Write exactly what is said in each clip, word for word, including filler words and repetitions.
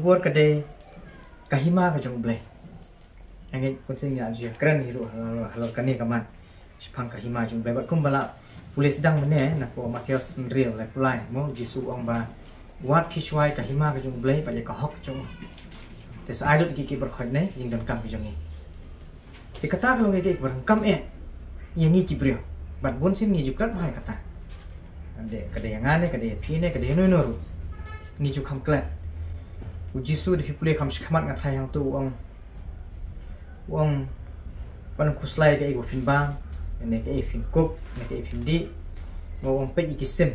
Bor ka dei ka hima ka jong U Blei. Nga ngeit pynshai nga ju kren hi ruh halor, halor kane ka mat shaphang ka hima jong U Blei. Bad kumba la pule sdang mynne na ka Mathaios hynriew laiphew lai mo, Jisu u ong ba wat phi shuwa ïa ka hima ka jong U Blei bad ïa ka hok jong u. Te sa ai lut ki ki baroh khoit ne jingdonkam ki jong ngi. Te kata ka long ïa ki baroh kam eh ïa ngi ki briew. Bad bun sien ngi ju klet bha ïa kata. Ka dei, ka dei ïa nga ne, ka dei ïa phi ne, ka dei ïa no no ruh. Ngi ju kham klet. U Jisu da phi pule kham shakhmat nga tharai hangto u ong, u ong ban khuslai kaei ba phin bam, ne kaei phin kup, ne kaei phin dih. Ba u ong peit ïa ki sim.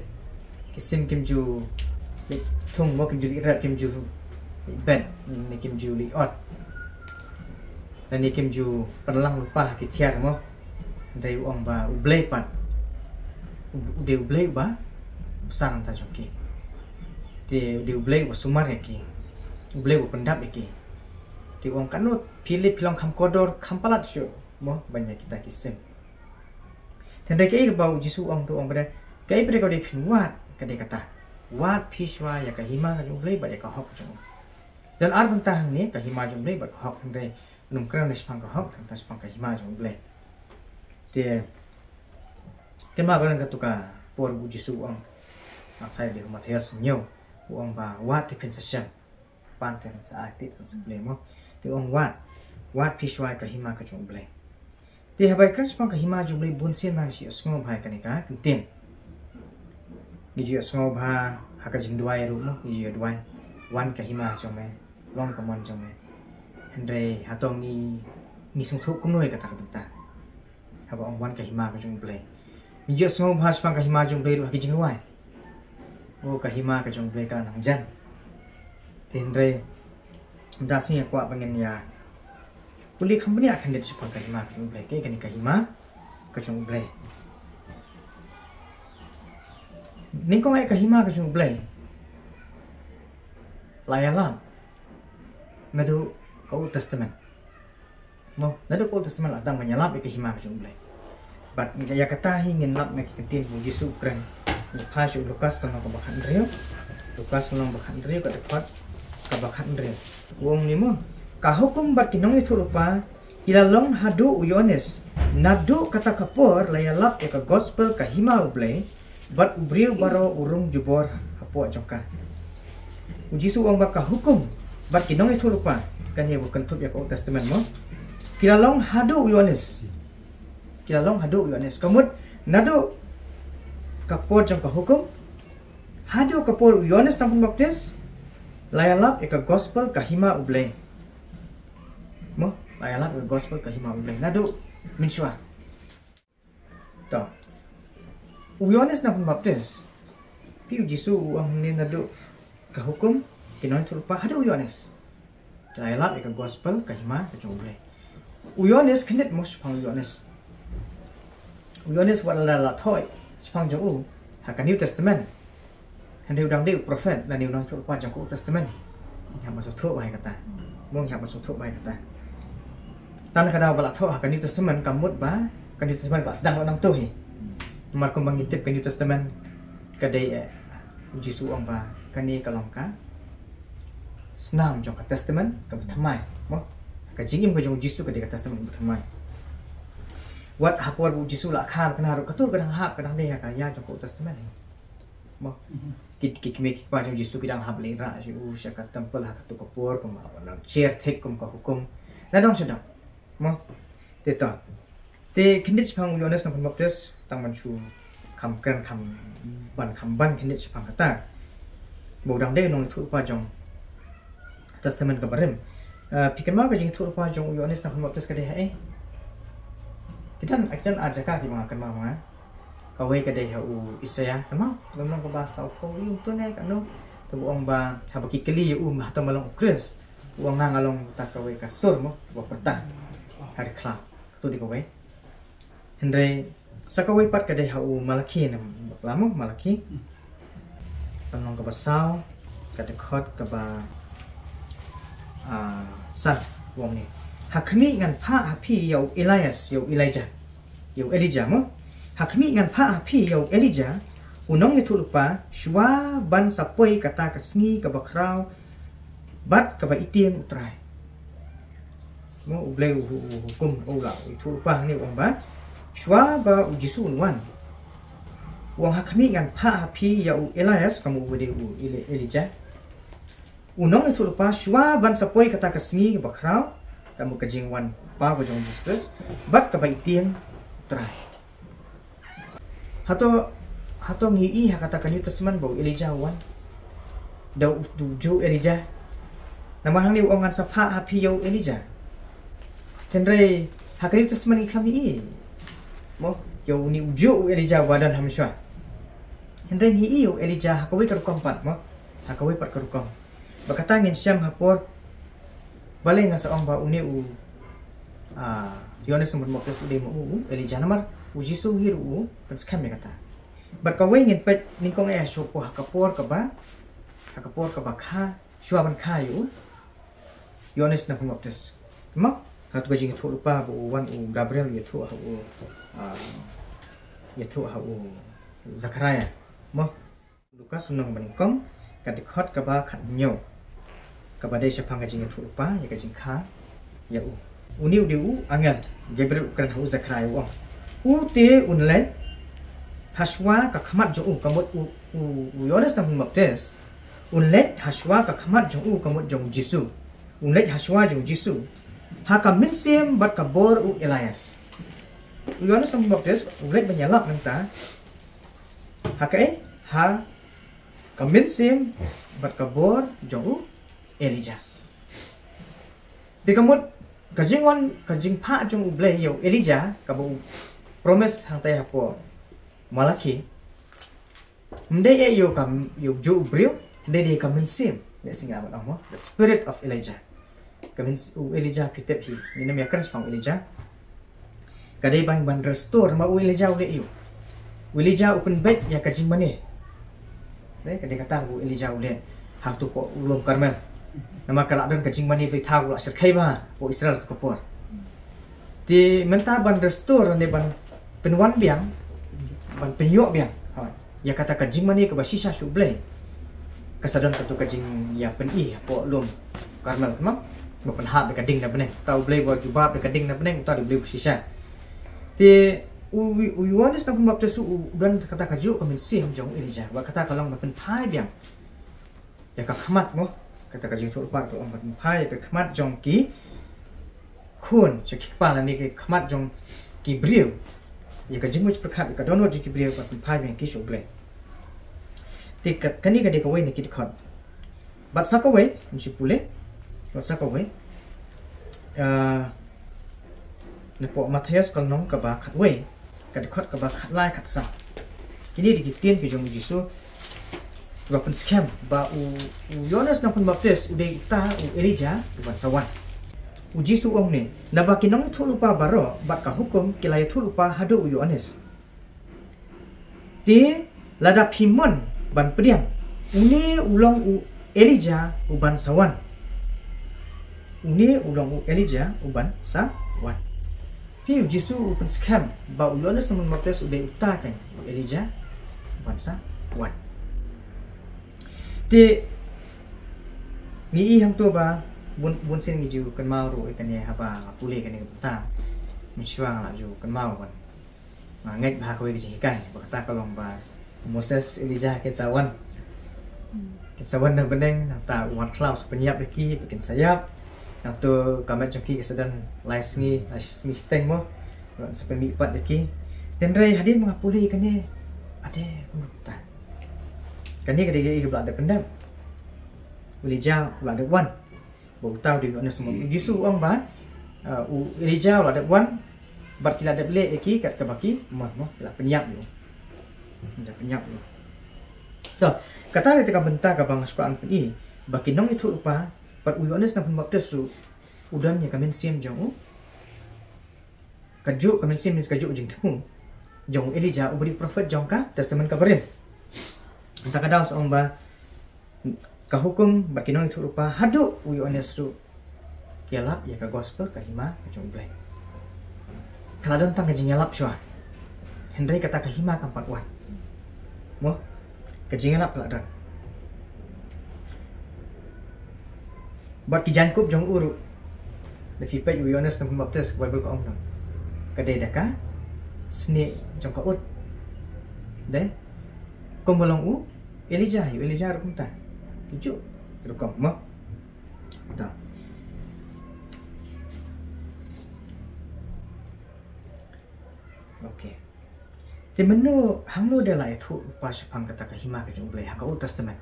Ki sim kim ju leit thung mo, kim ju leit rep, kim ju leit bet, ne kim ju leit ot. Lane kim ju pynlang lypa ha ki thiar mo. Hynrei u ong ba U Blei pat u, u dei U Blei uba bsa na ka bynta jong ki. Te u dei U Blei uba sumar ïa ki. U Blei uba pyndap ïa ki. Te u ong katno phi leit phi long kham kordor kham palat shuh mo ban ïa kita ki sim. Hynrei kaei kaba u Jisu u ong, to u ong ba dei kaei ba dei kaba dei phin wad ka dei kata. Wat phi shuwa ïa ka hima ka jong U Blei bad ïa ka hok jong u. Don ar bynta hangne, ka hima jong U Blei bad ka hok, hynrei ngam kren shaphang ka hok, kren shaphang ka hima jong U Blei. Te kynmaw ba ha kato ka por u Jisu u ong, Mathai, dei Mathaios hynñiew, u ong ba wat te phin sa shem. Pan te phin sa ai, te phin sa plie mo. Te u ong wat, wat phi shuwa ïa ka hima ka jong U Blei. Te haba ïa kren shaphang ka hima jong U Blei bun sien ngi shu ïohsngew bha ïa kane ka kyntien. Ngi ju ïohsngew bha ha ka jingduwai ruh mo, ngi ju ïa duwai, wan ka hima jong me, long ka mon jong me. Hynrei hato ngi, ngi sngewthuh kumno ïa kata ka bynta? Haba ong wan ka hima ka jong U Blei, ngi ju ïohsngew bha shaphang ka hima jong U Blei ruh ha ki jingduwai. O, ka hima ka jong U Blei ka la nang jan. Te hynrei mynta sngi nga kwah ba ngin ïa pule kham bniah khyndiat shaphang ka hima ka jong U Blei. Kaei kane ka hima ka jong U Blei? Nyngkong eh ka hima ka jong U Blei la ïalap naduh ka Old Testament. Mo, naduh ka Old Testament la sdang ban ïalap ïa ka hima ka jong U Blei. Bad ïa kata hi ngin lap na ki kyntien ba u Jisu u kren. Ngi phai sha u Lukas ka lynnong kaba khathynriew. Lukas ka lynnong ba khathynriew, ka dkhot kaba khathynriew. U ong ne mo, ka hukum bad ki nongïathuhlypa ki la long haduh u Ïoannis. Naduh kata ka por la ïalap ïa ka gospel ka hima U Blei, bad u briew baroh u rung jubor hapoh jong ka. U Jisu u ong ba ka hukum bad ki nongïathuhlypa, kane ba kynthup ïa ka Old Testament mo, ki la long haduh u Ïoannis. Ki la long haduh u Ïoannis. Ka mut naduh ka por jong ka hukum haduh ka por u Ïoannis Nongpynbaptis la ïalap ïa ka gospel ka hima U Blei. Mo, la ïalap ïa ka gospel ka hima U Blei naduh mynshuwa. To, u Ïoannis Nongpynbaptis, phi, u Jisu u ong ne naduh ka hukum, ki nongïathuhlypa, haduh u Ïoannis. Te la ïalap ïa ka gospel ka hima ka jong U Blei. U Ïoannis khyndiat mo shaphang u Ïoannis. U Ïoannis wat la la thoh shaphang jong u ha ka New Testament, hynrei u dang dei u prophet lane u nongïathuhlypa jong ka Old Testament. Ngi hap ban sngewthuh bha ïa kata. Mo, ngi hap ban sngewthuh bha ïa kata. Tang ka daw ba la thoh ha ka New Testament ka mut ba ka New Testament ka la sdang noh nangto hi. Namar kumba ngi tip ka New Testament ka dei, eh, u Jisu u ong ba kane ka long ka snam jong ka Testament kaba thymmai. Mo, ka jingim ka jong u Jisu ka dei ka Testament kaba thymmai. Wat ha por ba u Jisu la kha ba kane ruh, kato ka dang hap, ka dang dei ha ka ïa jong ka Old Testament hi. Mo, ki, ki kmie ki kpa jong u Jisu ki dang hap leit rah sha u, sha ka temple ha kato ka por, kumba la wan lam cher thik kum ka hukum. Na dong sha dong. Mo, te to. Te khyndiat shaphang u Ïoannis Nongpynbaptis, tang ban shu kham kren kham ban, kham ban khyndiat shaphang kata. Ba u dang dei u nongïathuhlypa jong Testament kaba rim. Eh, phi kynmaw ka jingïathuhlypa jong u Ïoannis Nongpynbaptis ka dei ha ei? Ki don, ki don ar jaka kiba nga kynmaw ma nga. Kawei ka dei ha u Isaïah, kynmaw? Lynnong kaba sawphew, ïa uto ne kano. Te ba ong ba, haba ki kylli ïa u, hato me long u Khrist? U ong nga, nga long kata kawei ka sur mo, ba pyrta ha ri khlaw. Kato dei kawei. Hynrei sa kawei pat ka dei ha u Malakhi, ne bakla mo, Malakhi. Lynnong kaba saw, ka dkhot kaba, ah, saw, u ong ne. Ha khmih ngan phah ha phi ïa u Elias, ïa u Elijah. Ïa u Elijah mo. Ha khmih ngan phah ha phi ïa u Elijah, u nongïathuhlypa, shuwa ban sa poi kata ka sngi kaba khraw Bad kaba itieng u Trai. Mo, U Blei u, u, u hukum, u la ïathuh lypa hangne, u ong ba, shuwa ba U Jisu un wan, u ong ha khmih, ngan phah ha phi ïa u Elias, ka mut u dei u Eli-, Elijah. U nongïathuh lypa, shuwa ban sa poi kata ka sngi bakhraw, ka mut ka jingwan paw ka jong U Jisu Khrist, bad kaba itieng u Trai. Hato, hato ngi i ha kata ka New Testament ba u Elijah u wan? Da u, u juh Elijah. Namar hangne u ong ngan sa phah ha phi ïa u Elijah. Hynrei ha ka New Testament ngi khlem i. Mo, ïa une u juh u Elijah uba don ha mynshuwa. Hynrei ngi i ïa u Elijah ha kawei ka rukom pat, mo. Ha kawei pat ka rukom. Ba kata ngin shem ha por. Balei nga sa ong ba une u, ah, Ïoannis Nongpynbaptis u dei ma u, u Elijah, namar U Jisu hi ruh u pynskhem ïa kata. Bad kawei ngin peit nyngkong eh shuh ha ka por kaba, ha ka por kaba kha, shuwa ban kha ïa u Ïoannis Nongpynbaptis. Mo, ha tu ka jingïathuh lypa ba u wan u Gabriel ïathuh ha u, ah, ïathuh ha u Zechariah. Mo. Lukas lynnong ba nyngkong, ka dkhot kaba khathynñiew. Kaba dei shaphang ka jingïathuh lypa ïa ka jingkha ïa u. Une u dei u angel Gabriel u kren ha u Zechariah, u ong, u te un leit ha shuwa ka khmat jong u, ka mut u, u, u Ïoannis Nongpynbaptis. Un leit ha shuwa ka khmat jong u, ka mut jong U Jisu. Un leit ha shuwa jong U Jisu ha ka mynsiem bad ka bor u Elias. U Ïoannis Nongpynbaptis u leit ban ïalap nangta ha kaei? Ha ka mynsiem bad ka bor jong u Elijah. Te ka mut ka jingwan, ka jingphah jong U Blei ïa u Elijah, kaba u promise hangta ha por Malaki. Ym dei eh ïa u kam, ïa u juh u briew, ym dei, dei ka mynsiem. Dei sing amat ong mo, the spirit of Elijah. Ka myns-, u Elijah phi tip hi, ngin ym ïakren shaphang u Elijah. Ka dei ban, ban restore, namar u Elijah u leh ïa u. U Elijah u pynbeit ïa ka jingmane. Dei, ka dei kata u Elijah u leh ha tu poh lum Karmel. Namar ka la don ka jingmane ba thaw u la shyrkhei bha ha poh Israel tu ka por. Te mynta ban restore ne ban pynwan biang, ban pynïoh biang. Hooid. Ïa kata ka jingmane kaba shisha sha U Blei. Ka sa don katu ka jingïapyni ha poh lum Karmel, mo? Ba pynhap da ka ding na bneng. Uta U Blei ba jubab da ka ding na bneng, uta U Blei ba shisha. Te u, u Ïoannis Nongpynbaptis u don kata kajuh ka mynsiem jong u Elijah. Ba kata ka long ba pynphai biang ïa ka khmat, mo, kata ka jingïathuh lypa ka long ban pynphai ïa ka khmat jong ki khun, sha ki kpa lane ki khmat jong ki briew. Ïa ka jingmut pyrkhat, ïa ka dohnud jong ki briew ban pynphai biang ki sha U Blei. Te ka, kane ka dei kawei na ki dkhot. Bad sa kawei, ngin shu pule. Bad sa kawei. Ah, na poh Mathaios ka lynnong kaba khatwei. Ka dkhot kaba khatlai khatsaw. Kine dei ki ktien ki jong u Jisu. Ba pynskhem ba u, u Ïoannis Nongpynbaptis u dei uta u Elijah uban sa wan. U Jisu u ong ne, naba ki nongïathuhlypa baroh bad ka hukum ki la ïathuhlypa haduh u Ïoannis. Te lada phi mon ban pdiang, une u long u Elijah uban sa wan. Une u long u Elijah uban sa wan. Phi, u Jisu u pynskhem ba u Ïoannis Nongpynbaptis u dei uta kan u Elijah uban sa wan. Te ngi i hangto ba bun, bun sien ngi ju kynmaw ruh ïa kane haba pule kane ka bynta. Mynshuwa nga la ju kynmaw ban Nga ngeit ba ha kawei ka jinghikai ba kata ka long ba Moses, Elijah kin sa wan. Kin sa wan na bneng, nangta u wan khlaw sa pynïap ïa ki, ba kin sa ïap. Nangta ka met jong ki ka sa don lai sngi, lai sngi shiteng mo. Sa pynmih pat ïa ki. Hynrei hadien ba nga pule kane, ade kumta. Kane ka dei ka ba la dep pyndep. Elijah ba la dep wan. Ba uta u dei u Ïoannis Nongpynbaptis. U Jisu u ong ba, uh, u Elijah u la dep wan, bad ki la dep leh ïa ki kat kaba ki mon mo, ki la pynïap ïa u. Ki la pynïap ïa u. To, kata dei ka bynta kaba nga sngewkwah ban pyni ba ki nongïathuhlypa bad u Ïoannis Nongpynbaptis ruh u don ïa ka mynsiem jong u. Kajuh ka mynsiem, means kajuh ka jingthmu jong u Elijah uba dei u prophet jong ka Testament kaba rim. Mynta ka daw sa ong ba ka hukum bad ki nongïathuhlypa haduh u Ïoannis ruh ki ïalap ïa ka gospel, ka hima ka jong U Blei. Ka la don tang ka jingïalap shuwa. Hynrei kata ka hima kam pat wan. Mo, ka jingïalap ka la don. Bad ki jaiñkup jong u ruh, lada phi peit u Ïoannis Nongpynbaptis, ka Baibl ka ong kumno? Ka dei da ka snieh jong ka ut. Dei? Kumba long u Elijah, u Elijah ruh kumta. Ki ju rukom mo. Ta. Okay. Te mynno, hangno de la ïathuh lypa shaphang kata ka hima ka jong U Blei ha ka Old Testament?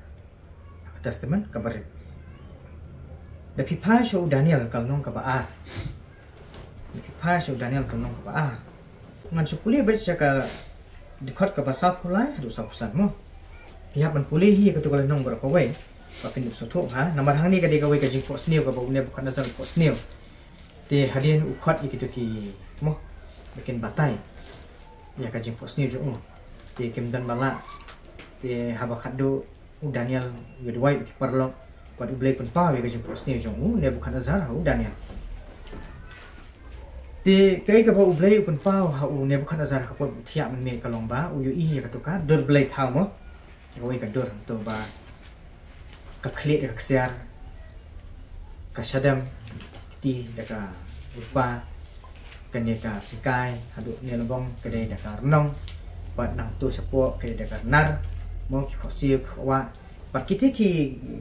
Ha ka Testament kaba rit. Lada phi phai sha u Daniel ka lynnong kaba ar. Lada phi phai sha u Daniel ka lynnong kaba ar. Ngan shu pule beit sha ka dkhot kaba sawphew lai haduh sawphew san mo. Phi hap ban pule hi ïa katu ka lynnong baroh kawei. Ba phin ïoh sngewthuh ha. Namar hangne ka dei kawei ka jingphohsniew kaba u Nebukhadnessar u phohsniew. Te hadien u khot ïa kito ki mo, ba kin batai ïa ka jingphohsniew jong u. Te kim don ba lah. Te haba khatduh u Daniel u ïa duwai ïa ki paralok, bad U Blei u pynpaw ïa ka jingphohsniew jong u Nebukhadnessar ha u Daniel. Te kaei kaba U Blei u pynpaw ha u Nebukhadnessar ha ka por ba u thiah mynmiet ka long ba u ïohi ïa kato ka dur blei thaw mo. Kawei ka dur, to ba ka khlieh da ka ksiar, ka shadem kti da ka rupa, kane ka syngkai haduh ne labong ka dei da ka rnong, bad nangto shapoh ka dei da ka rnar mo, ki khohsiew, ki khohwah, bad kite ki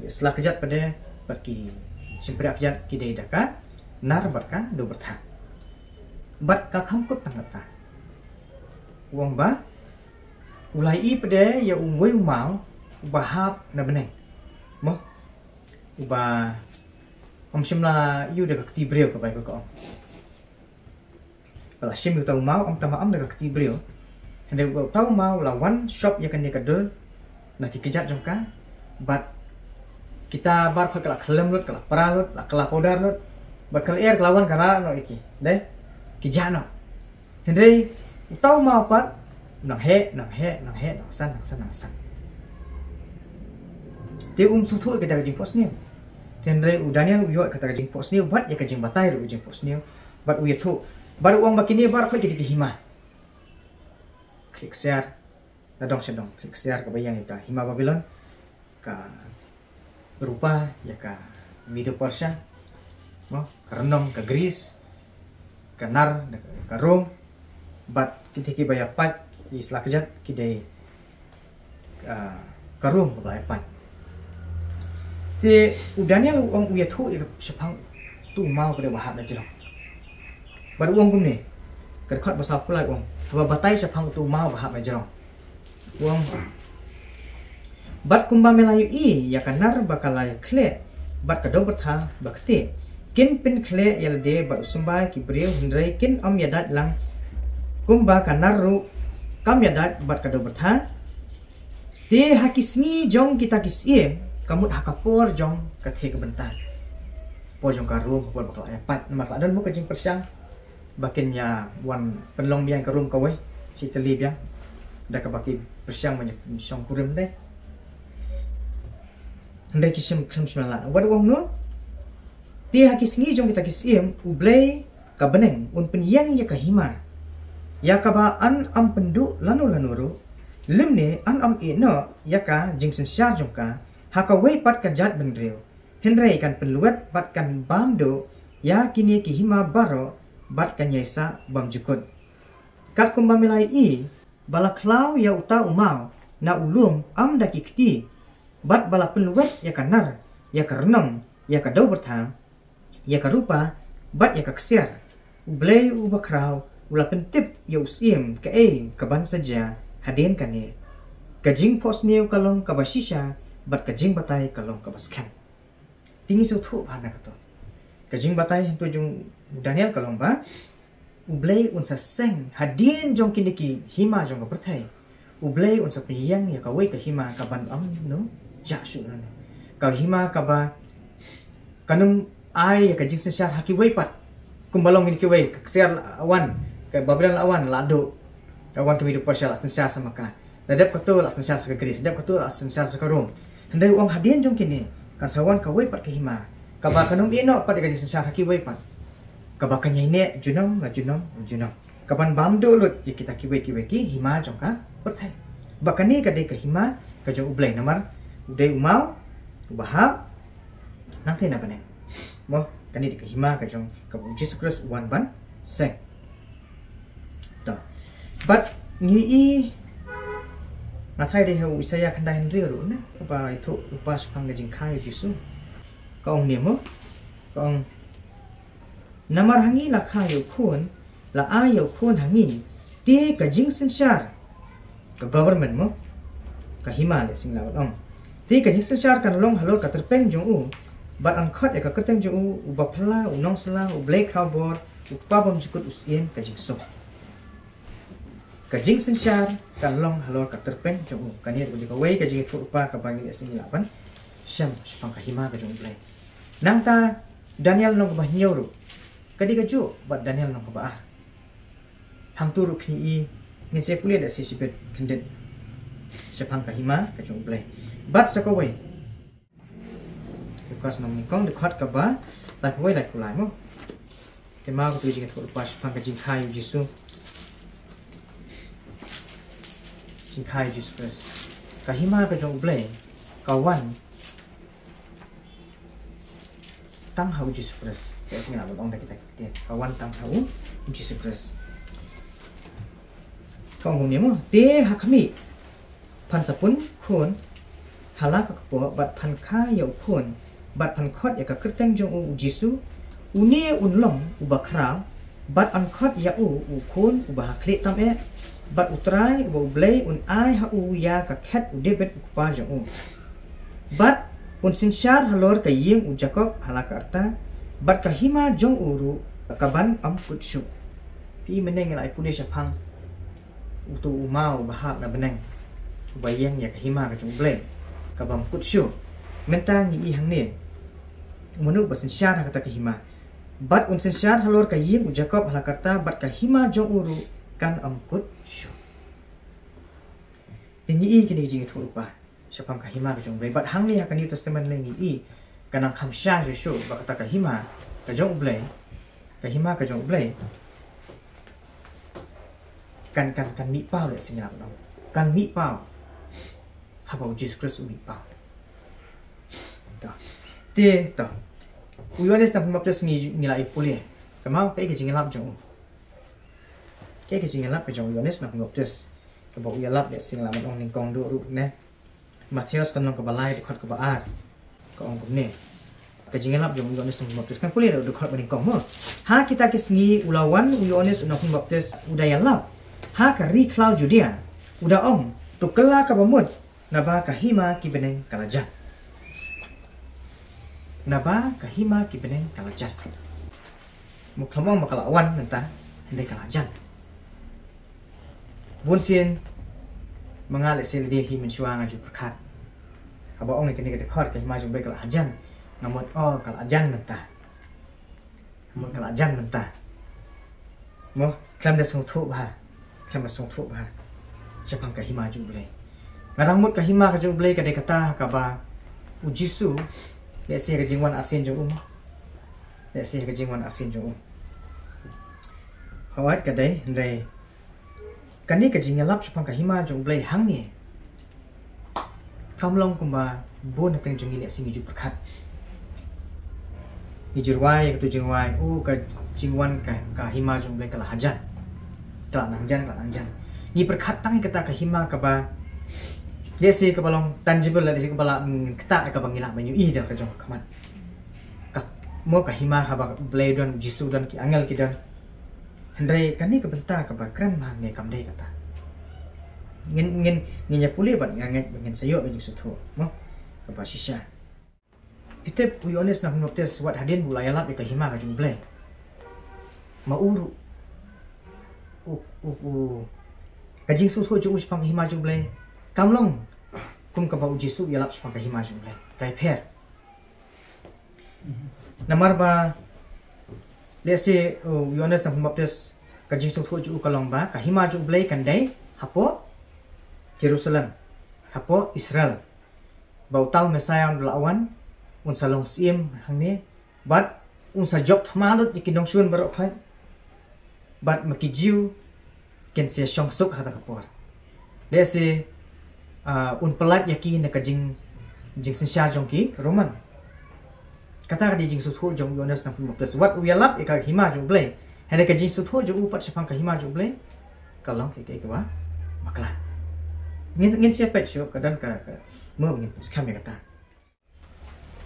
sla kjat pat de, bad ki shympriah kjat ki dei da ka nar bad ka dewbyrtha. Bad ka kham kut tang kata, u ong ba u la ïohi pat de ïa uwei u maw uba hap na bneng mo, uba ym shym la ïoh da ka kti briew, ka Baibl ka ong. Ba la shim ïa uta u maw, ym tang ba ym da ka kti briew, hynrei uta u maw la wan shop ïa kane ka dur na ki kjat jong ka, bad kita baroh ka la khlem lut, ka la pra lut, la kylla powder lut, bad ka lyer ka la wan ka rah noh ïa ki, dei, ki jah noh. Hynrei uta u maw pat nang heh, nang heh, nang heh, nang san, nang san, nang san. Te um sngewthuh ïa kata ka jingphohsniew. Te hynrei u Daniel u ïoh ïa kata ka jingphohsniew bad ïa ka jingbatai ruh ka jingphohsniew. Bad u ïathuh, bad u ong ba kine baroh ki dei ki hima. Khlieh ksiar na dong sha dong, khlieh ksiar kaba ïeng ïa ka hima Babilon, ka rupa ïa ka Medo Persia mo, ka rnong ka Greece, ka nar ka Rome, bad kite kiba ïa pait, ki sla kjat ki dei, ah, ka Rome kaba la ïa pait. Te u Daniel u ong u ïathuh ïa ka shaphang utu u maw ka dei uba hap na jrong. Bad u ong kumne, ka dkhot ba sawphew lai u ong, kaba batai shaphang utu u maw ba hap na jrong. U ong, bad kumba me la ïohi ïa ka nar ba ka la ïa khleh bad ka dewbyrtha ba ktieh, kin pynkhleh ïa lade bad u symbai ki briew, hynrei kin ym ïadait lang, kumba ka nar ruh kam ïadait bad ka dewbyrtha. Te ha ki sngi jong kita ki syiem, ka mut ha ka por jong ka thie ka bynta, por jong ka Rome, ka por ba ka la ïa pait, namar ka la don mo ka jingpyrshang ba kin ïa wan pynlong biang ka Rome kawei, shi tylli biang, da kaba ki pyrshang ban ïa shong kurim, dei. Hynrei ki shim, khlem shym la lah. Wat u ong kumno? Te ha ki sngi jong kita ki syiem, U Blei ka bneng un pynïeng ïa ka hima, ïa kaba yn ym pynduh lano lano ruh, lymne yn ym ïeh noh ïa ka jingsynshar jong ka ha kawei pat ka jaitbynriew. Hynrei kan pynlwet bad kan bam duh ïa kine ki hima baroh bad kan ïaisah bymjukut. Katkum ba me la ïohi ba la khlaw ïa uta u maw na u lum ym da ki kti, bad ba la pynlwet ïa ka nar, ïa ka rnong, ïa ka dewbyrtha, ïa ka rupa, bad ïa ka ksiar, U Blei uba khraw u la pyntip ïa u syiem kaei kaban sa jia hadien kane. Ka jingphohsniew ka long kaba shisha, bad ka jingbatai ka long kaba skhem. Te ngi sngewthuh bha na kato. Ka jingbatai hangto jong u Daniel ka long ba U Blei un sa seng hadien jong kine ki hima jong ka pyrthei. U Blei un sa pynïeng ïa kawei ka hima kaban ym nang jah shuh lano. Ka hima kaba kan ym ai ïa ka jingsynshar ha kiwei pat. Kumba long kine kiwei, ka ksiar la wan, ka Babilon la wan, la duh. La wan ka Medo Persia, la synshar sa ma ka. La dep kato, la synshar sa ka Greece, la dep kato, la synshar sa ka Rome. Hynrei u ong hadien jong kine kan sa wan kawei pat ka hima kaba kan ym ïeh noh pat ïa ka jingsynshar ha kiwei pat, kaba kan ïaineh junom la junom la junom, kaban bam duh lut ïa kita kiwei kiwei ki hima jong ka pyrthei. Ba kane ka dei ka hima ka jong U Blei, namar u dei u maw uba hap nangtei na bneng. Mo, kane dei ka hima ka jong kaba u Jisu Khrist u wan ban seng. To. Bad ngi i nga trai dei ha u Isaiah khyndai hynriew ruh ne, kaba ïathuh lypa shaphang ka jingkha ïa u Jisu. Ka ong ne mo, ka ong, namar ha ngi la kha ïa u Khun, la ai ïa u Khun ha ngi, te ka jingsynshar, ka government mo, ka hima lehse ngi lah ban ong. Te ka jingsynshar kan long halor ka tyrpeng jong u, bad yn khot ïa ka kyrteng jong u, u baphylla, u nongsla, u Blei khrawbor, u kpa bymjukut, u syiem ka jingsuk. Ka jingsynshar kan long halor ka tyrpeng jong u. Kane ruh ka dei kawei ka jingïathuhlypa kaba ngi lehse ngi lah ban shem shaphang ka hima ka jong u Blei. Nangta Daniel lynnong kaba hynñiew ruh ka dei kajuh bad Daniel lynnong kaba ar. Hangto ruh phin i, ngin sa pule lehse shibit khyndiat shaphang ka hima ka jong u Blei. Bad sa kawei, Lukas lynnong nyngkong, dkhot kaba laiphew wei, laiphew lai mo. Te mo, kato ka jingïathuhlypa shaphang ka jingkha ïa u Jisu. Jingkha ïa u Jisu Khrist. Ka hima ka jong u Blei ka wan tang ha u Jisu Khrist. Te sngewbha ban ong da kita ki ktien, ka wan tang ha u Jisu Khrist. Ka ong kumne mo, te ha khmih, phan sa pun khun ha la ka kpoh, bad phan kha ïa u Khun, bad phan khot ïa ka kyrteng jong u, u Jisu. Une un long uba khraw, bad yn khot ïa u, u Khun uba ha khlieh tam eh, bad U Trai uba U Blei un ai ha u ïa ka khet u David u kpa jong u. Bad un synshar halor ka ïing u Jakob ha la ka rta, bad ka hima jong u ruh ka ban ym kut shuh. Phi i, mynne ngi la ïa pule shaphang uto u maw uba hap na bneng, uba ïeng ïa ka hima ka jong u Blei ka bym kut shuh. Mynta ngi i hangne, u mano uba synshar ha kata ka hima? Bad un synshar halor ka ïing u Jakob ha la ka rta, bad ka hima jong u ruh kan ym kut shuh. Te ngi i kine ki jingïathuhlypa shaphang ka hima ka jong u Blei. Bad hangne ha ka New Testament lei ngi i ka nang kham sha shuh shuh ba kata ka hima ka jong u Blei, ka hima ka jong u Blei kan, kan, kan mih paw, lehse ngi lah ban ong, kan mih paw haba u Jisu Khrist u mih paw. To. Te to, u Ïoannis Nongpynbaptis ngi, ngi la ïa pule. Ka maw, kaei ka jingïalap jong u? Kaei ka jingïalap ka jong u Ïoannis Nongpynbaptis kaba u ïalap, lehse ngi lah ban ong nyngkong duh ruh ne. Mathaios ka lynnong kaba lai, dkhot kaba ar, ka ong kumne. Ka jingïalap jong u Ïoannis Nongpynbaptis, kan pule da u dkhot ba nyngkong mo. Ha kita ki sngi u la wan u Ïoannis u Nongpynbaptis u da ïalap ha ka ri khlaw Judia, u da ong, to kylla kaba mut, naba ka hima ki bneng ka la jan. Naba ka hima ki bneng ka la jan. Mo, khlem ong ba ka la wan mynta, hynrei ka la jan. Bun sien ma nga, lehse lade hi mynshuwa nga ju pyrkhat, haba ong ïa kane ka dkhot ka hima jong u Blei ka la hajan, nga mut, oh, ka la jan mynta. Nga mut ka la jan mynta. Mo, khlem da sngewthuh bha, khlem da sngewthuh bha shaphang ka hima jong u Blei. Nga dang mut ka hima ka jong u Blei ka dei kata kaba u Jisu, lehse ka jingwan arsien jong u mo. Lehse ka jingwan arsien jong u. Hooid ka dei, hynrei kane ka jingïalap shaphang ka hima jong u Blei hangne kam long kumba bun hapdeng jong ngi lehse ngi ju pyrkhat. Ngi ju rwai ïa kato jingrwai, oh, ka jingwan ka, ka hima jong u Blei ka la hajan, ka la nang jan, ka la nang jan. Ngi pyrkhat tang ïa kata ka hima kaba, lehse kaba long tangible, lehse kaba la, mm, ktah, kaba ngi lah ban ïohi da ka jong ka khmat. Ka, mo, ka hima haba u Blei u don, u Jisu u don, ki angel ki don. Hynrei kane ka bynta kaba kren hangne kam dei kata. Ngin, ngin, ngin ïa pule bad nga ngeit ba ngin sa ïoh ka jingsngewthuh mo kaba shisha. Phi tip, u Ïoannis Nongpynbaptis wat hadien ba u la ïalap ïa ka hima ka jong u Blei, ma u ruh, u, u, u, ka jingsngewthuh jong u shaphang ka hima jong u Blei kam long kum kaba u Jisu u ïalap shaphang ka hima jong u Blei. Ka ïapher. Namar ba, lehse, uh, u Ïoannis Nongpynbaptis, ka jingsngewthuh jong u ka long ba ka hima jong u Blei kan dei hapoh Jerusalem, hapoh Israel. Ba uta u Messaïah un lah wan, un sa long syiem hangne, bad un sa jop thma lut ïa ki nongshun baroh khoit, bad ma ki Jiw kin sa shong suk ha kata ka por. Lehse, ah, un pyllait ïa ki na ka jing, jingsynshar jong ki Roman. Kata ka dei ka jingsngewthuh jong u Ïoannis Nongpynbaptis. Wat u ïalap ïa ka hima jong u Blei, hynrei ka jingsngewthuh jong u pat shaphang ka hima jong u Blei ka long kaei kaei kaba bakla. Ngin, ngin sa peit shuh, ka don ka, ka, mo, ngin skhem ïa kata.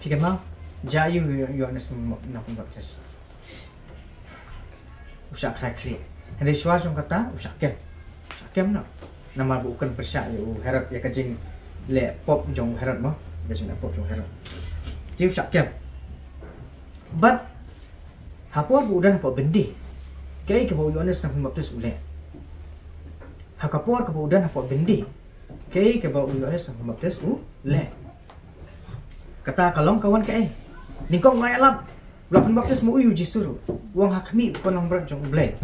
Phi kynmaw, jia ïa u Ïoannis Nongpynbaptis. U shah krai khlieh. Hynrei shuwa jong kata u shah kem. U shah kem noh. Namar ba u kren pyrshah ïa u Herod, ïa ka jingleh pop jong u Herod mo. Ka jingleh pop jong u Herod. Te u shah kem. Bad ha por ba u don hapoh byndi, kaei kaba u Ïoannis Nongpynbaptis u leh? Ha ka por kaba u don hapoh byndi, kaei kaba u Ïoannis Nongpynbaptis u leh? Kata ka long ka wan kaei? Nyngkong u la ïalap, u la pynbaptis ma u ïa u Jisu ruh. U ong ha khmih, u Khun Langbrot jong u Blei,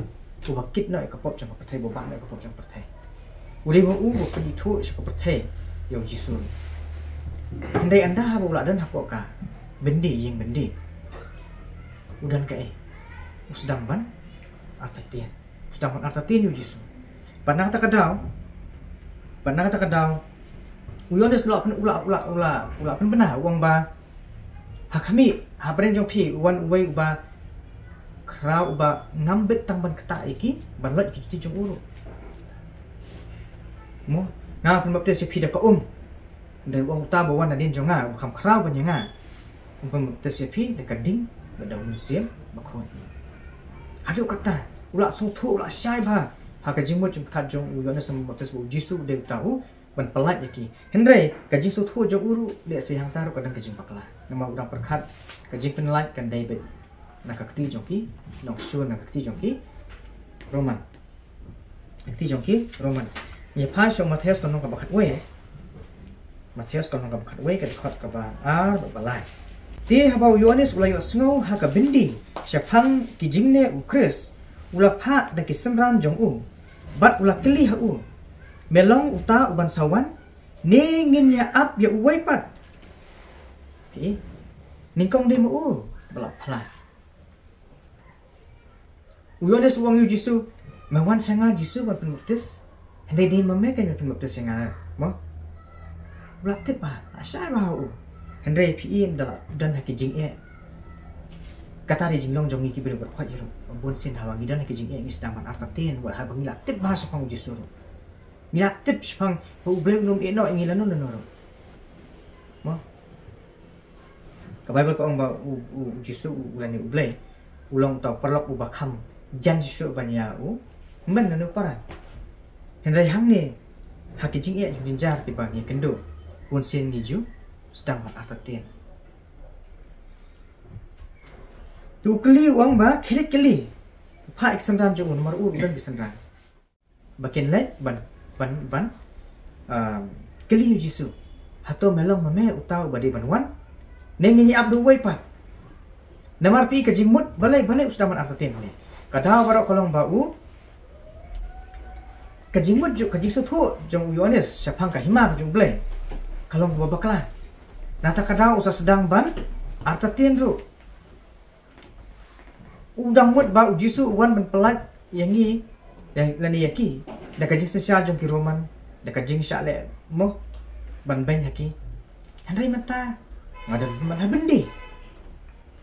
uba kit noh ïa ka pop jong ka pyrthei, uba bah noh ïa ka pop jong ka pyrthei. U dei ma u uba pynithuh sha ka pyrthei ïa u Jisu ruh. Hynrei ynda haba u la don hapoh ka byndi, ïing byndi, u don kaei? U sdang ban artatien. U sdang ban artatien ïa u Jisu. Bad na kata ka daw, bad na kata ka daw, u Ïoannis u la pyn-, u la, u la, u la, u la pynbna, u ong ba, ha khmih, hapdeng jong phi u wan uwei uba khraw, uba ngam bit tang ban ktah ïa ki, ban lait ki juti jong u ruh. Mo, nga pynbaptis ïa phi da ka um. Hynrei u ong uta ba wan nadien jong nga, u kham khraw ban ïa nga. Un pynbaptis ïa phi da ka ding bad da u Mynsiem Bakhuid. Haduh katta, u la sngewthuh, u la shai bha ha ka jingmut jingpyrkhat jong u Ïoannis Nongpynbaptis ba u Jisu u dei uta u ban pyllait ïa ki. Hynrei ka jingsngewthuh jong u ruh, lehse hangta ruh ka don ka jingbakla. Namar u dang pyrkhat ka jingpyllait kan dei beit na ka kti jong ki nongshun, na ka kti jong ki Roman. Kti jong ki Roman. Ngi phai sha u Mathaios ka lynnong kaba khatwei. Mathaios ka lynnong kaba khatwei, ka dkhot kaba ar bad ba lai. Te haba u Ïoannis u la ïohsngew ha ka byndi shaphang ki jingleh u Khrist, u la phah da ki synran jong u, bad u la kylli ha u, "Me long uta uban sa wan, ne ngin ïa ap ïa uwei pat?" Te nyngkong dei ma u ba la phla. U Ïoannis u ong ïa u Jisu, "Me wan sha nga Jisu ban pynbaptis? Hynrei dei ma me kein ban pynbaptis ïa nga, mo?" U la tip bha, la shai bha ha u. Hynrei phi i, ynda la don ha ki jingeh. Kata dei jinglong jong ngi ki briew baroh kawei ruh. Bun sien haba ngi don ha ki jingeh ngi sdang ban artatien, wat haba ngi la tip bha shaphang u Jisu ruh. Ngi la tip shaphang ba u Blei um ïehnoh ïa ngi lano lano ruh. Mo? Ka Baibl ka ong ba u, u, u Jisu u, u lane u Blei u long uta u paralok uba kham jan shisha ban ïa u myn lano para. Hynrei hangne ha ki jingeh jingjynjar kiba ngi kynduh, bun sien ngi ju sdang ban artatien. Te u kylli u ong ba khie leit kylli. Phah ïa ki synran jong u, namar u ruh u don ki synran. Ba kin leit ban, ban, ban, um, kylli ïa u Jisu, "Hato me long ma me uta uba dei ban wan, ne ngin ïa ap da uwei pat?" Namar phi i ka jingmut, balei, balei u sdang ban artatien ne? Ka daw baroh ka long ba u, ka jingmut jong, ka jingsngewthuh jong u Ïoannis shaphang ka hima ka jong u Blei ka long kaba bakla. Nangta ka daw u sa sdang ban artatien ruh. U dang mut ba u Jisu u wan ban pyllait ïa ngi, ïa, lane ïa ki, da ka jingsynshar jong ki Roman, da ka jingshah leh moh ban beiñ ha ki. Hynrei mynta nga don ban ha byndi.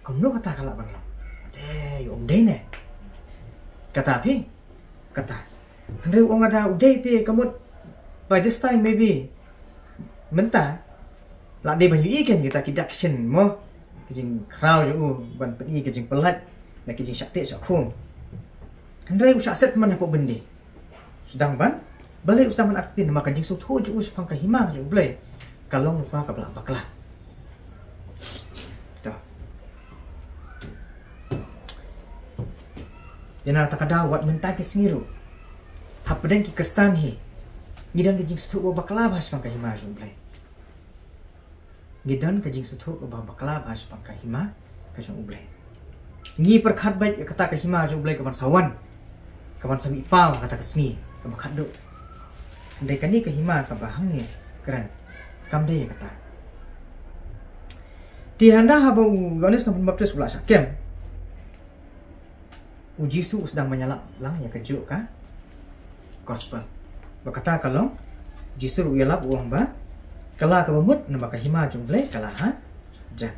Kumno kata ka lah ban long? Dei, um dei ne? Kata phi, kata. Hynrei u ong lada u dei te ka mut by this time maybe mynta la dei ban ïohi kein kita ki dak shin mo, ki jingkhraw jong u ban pyni ki jingpyllait na ki jingshah teh shah khum. Hynrei u shah set man hapoh byndi. Sdang ban, balei u sdang ban artatien? Namar ka jingsngewthuh jong u shaphang ka hima jong u Blei ka long lypa kaba la bakla. To. Ïa na kata ka daw wat mynta ki sngi ruh, hapdeng ki Khristan hi, ngi don ka jingsngewthuh ba bakla bha shaphang ka hima jong u Blei. Ngi don ka jingsngewthuh ba bakla bha shaphang ka hima ka jong u Blei. Ngi pyrkhat beit kata ka hima jong u Blei ka ban sa wan, ka ban sa mih paw kata ka sngi kaba khatduh. Hynrei kane ka hima kaba hangne kren kam dei kata. Te hynda haba u Ïoannis Nongpynbaptis u la shah kem, u Jisu u sdang ban ïalap lang ïa kajuh ka gospel. Ba kata ka long, u Jisu u ïalap u ong ba, ka la kaba mut namar ka hima jong u Blei ka la hajan.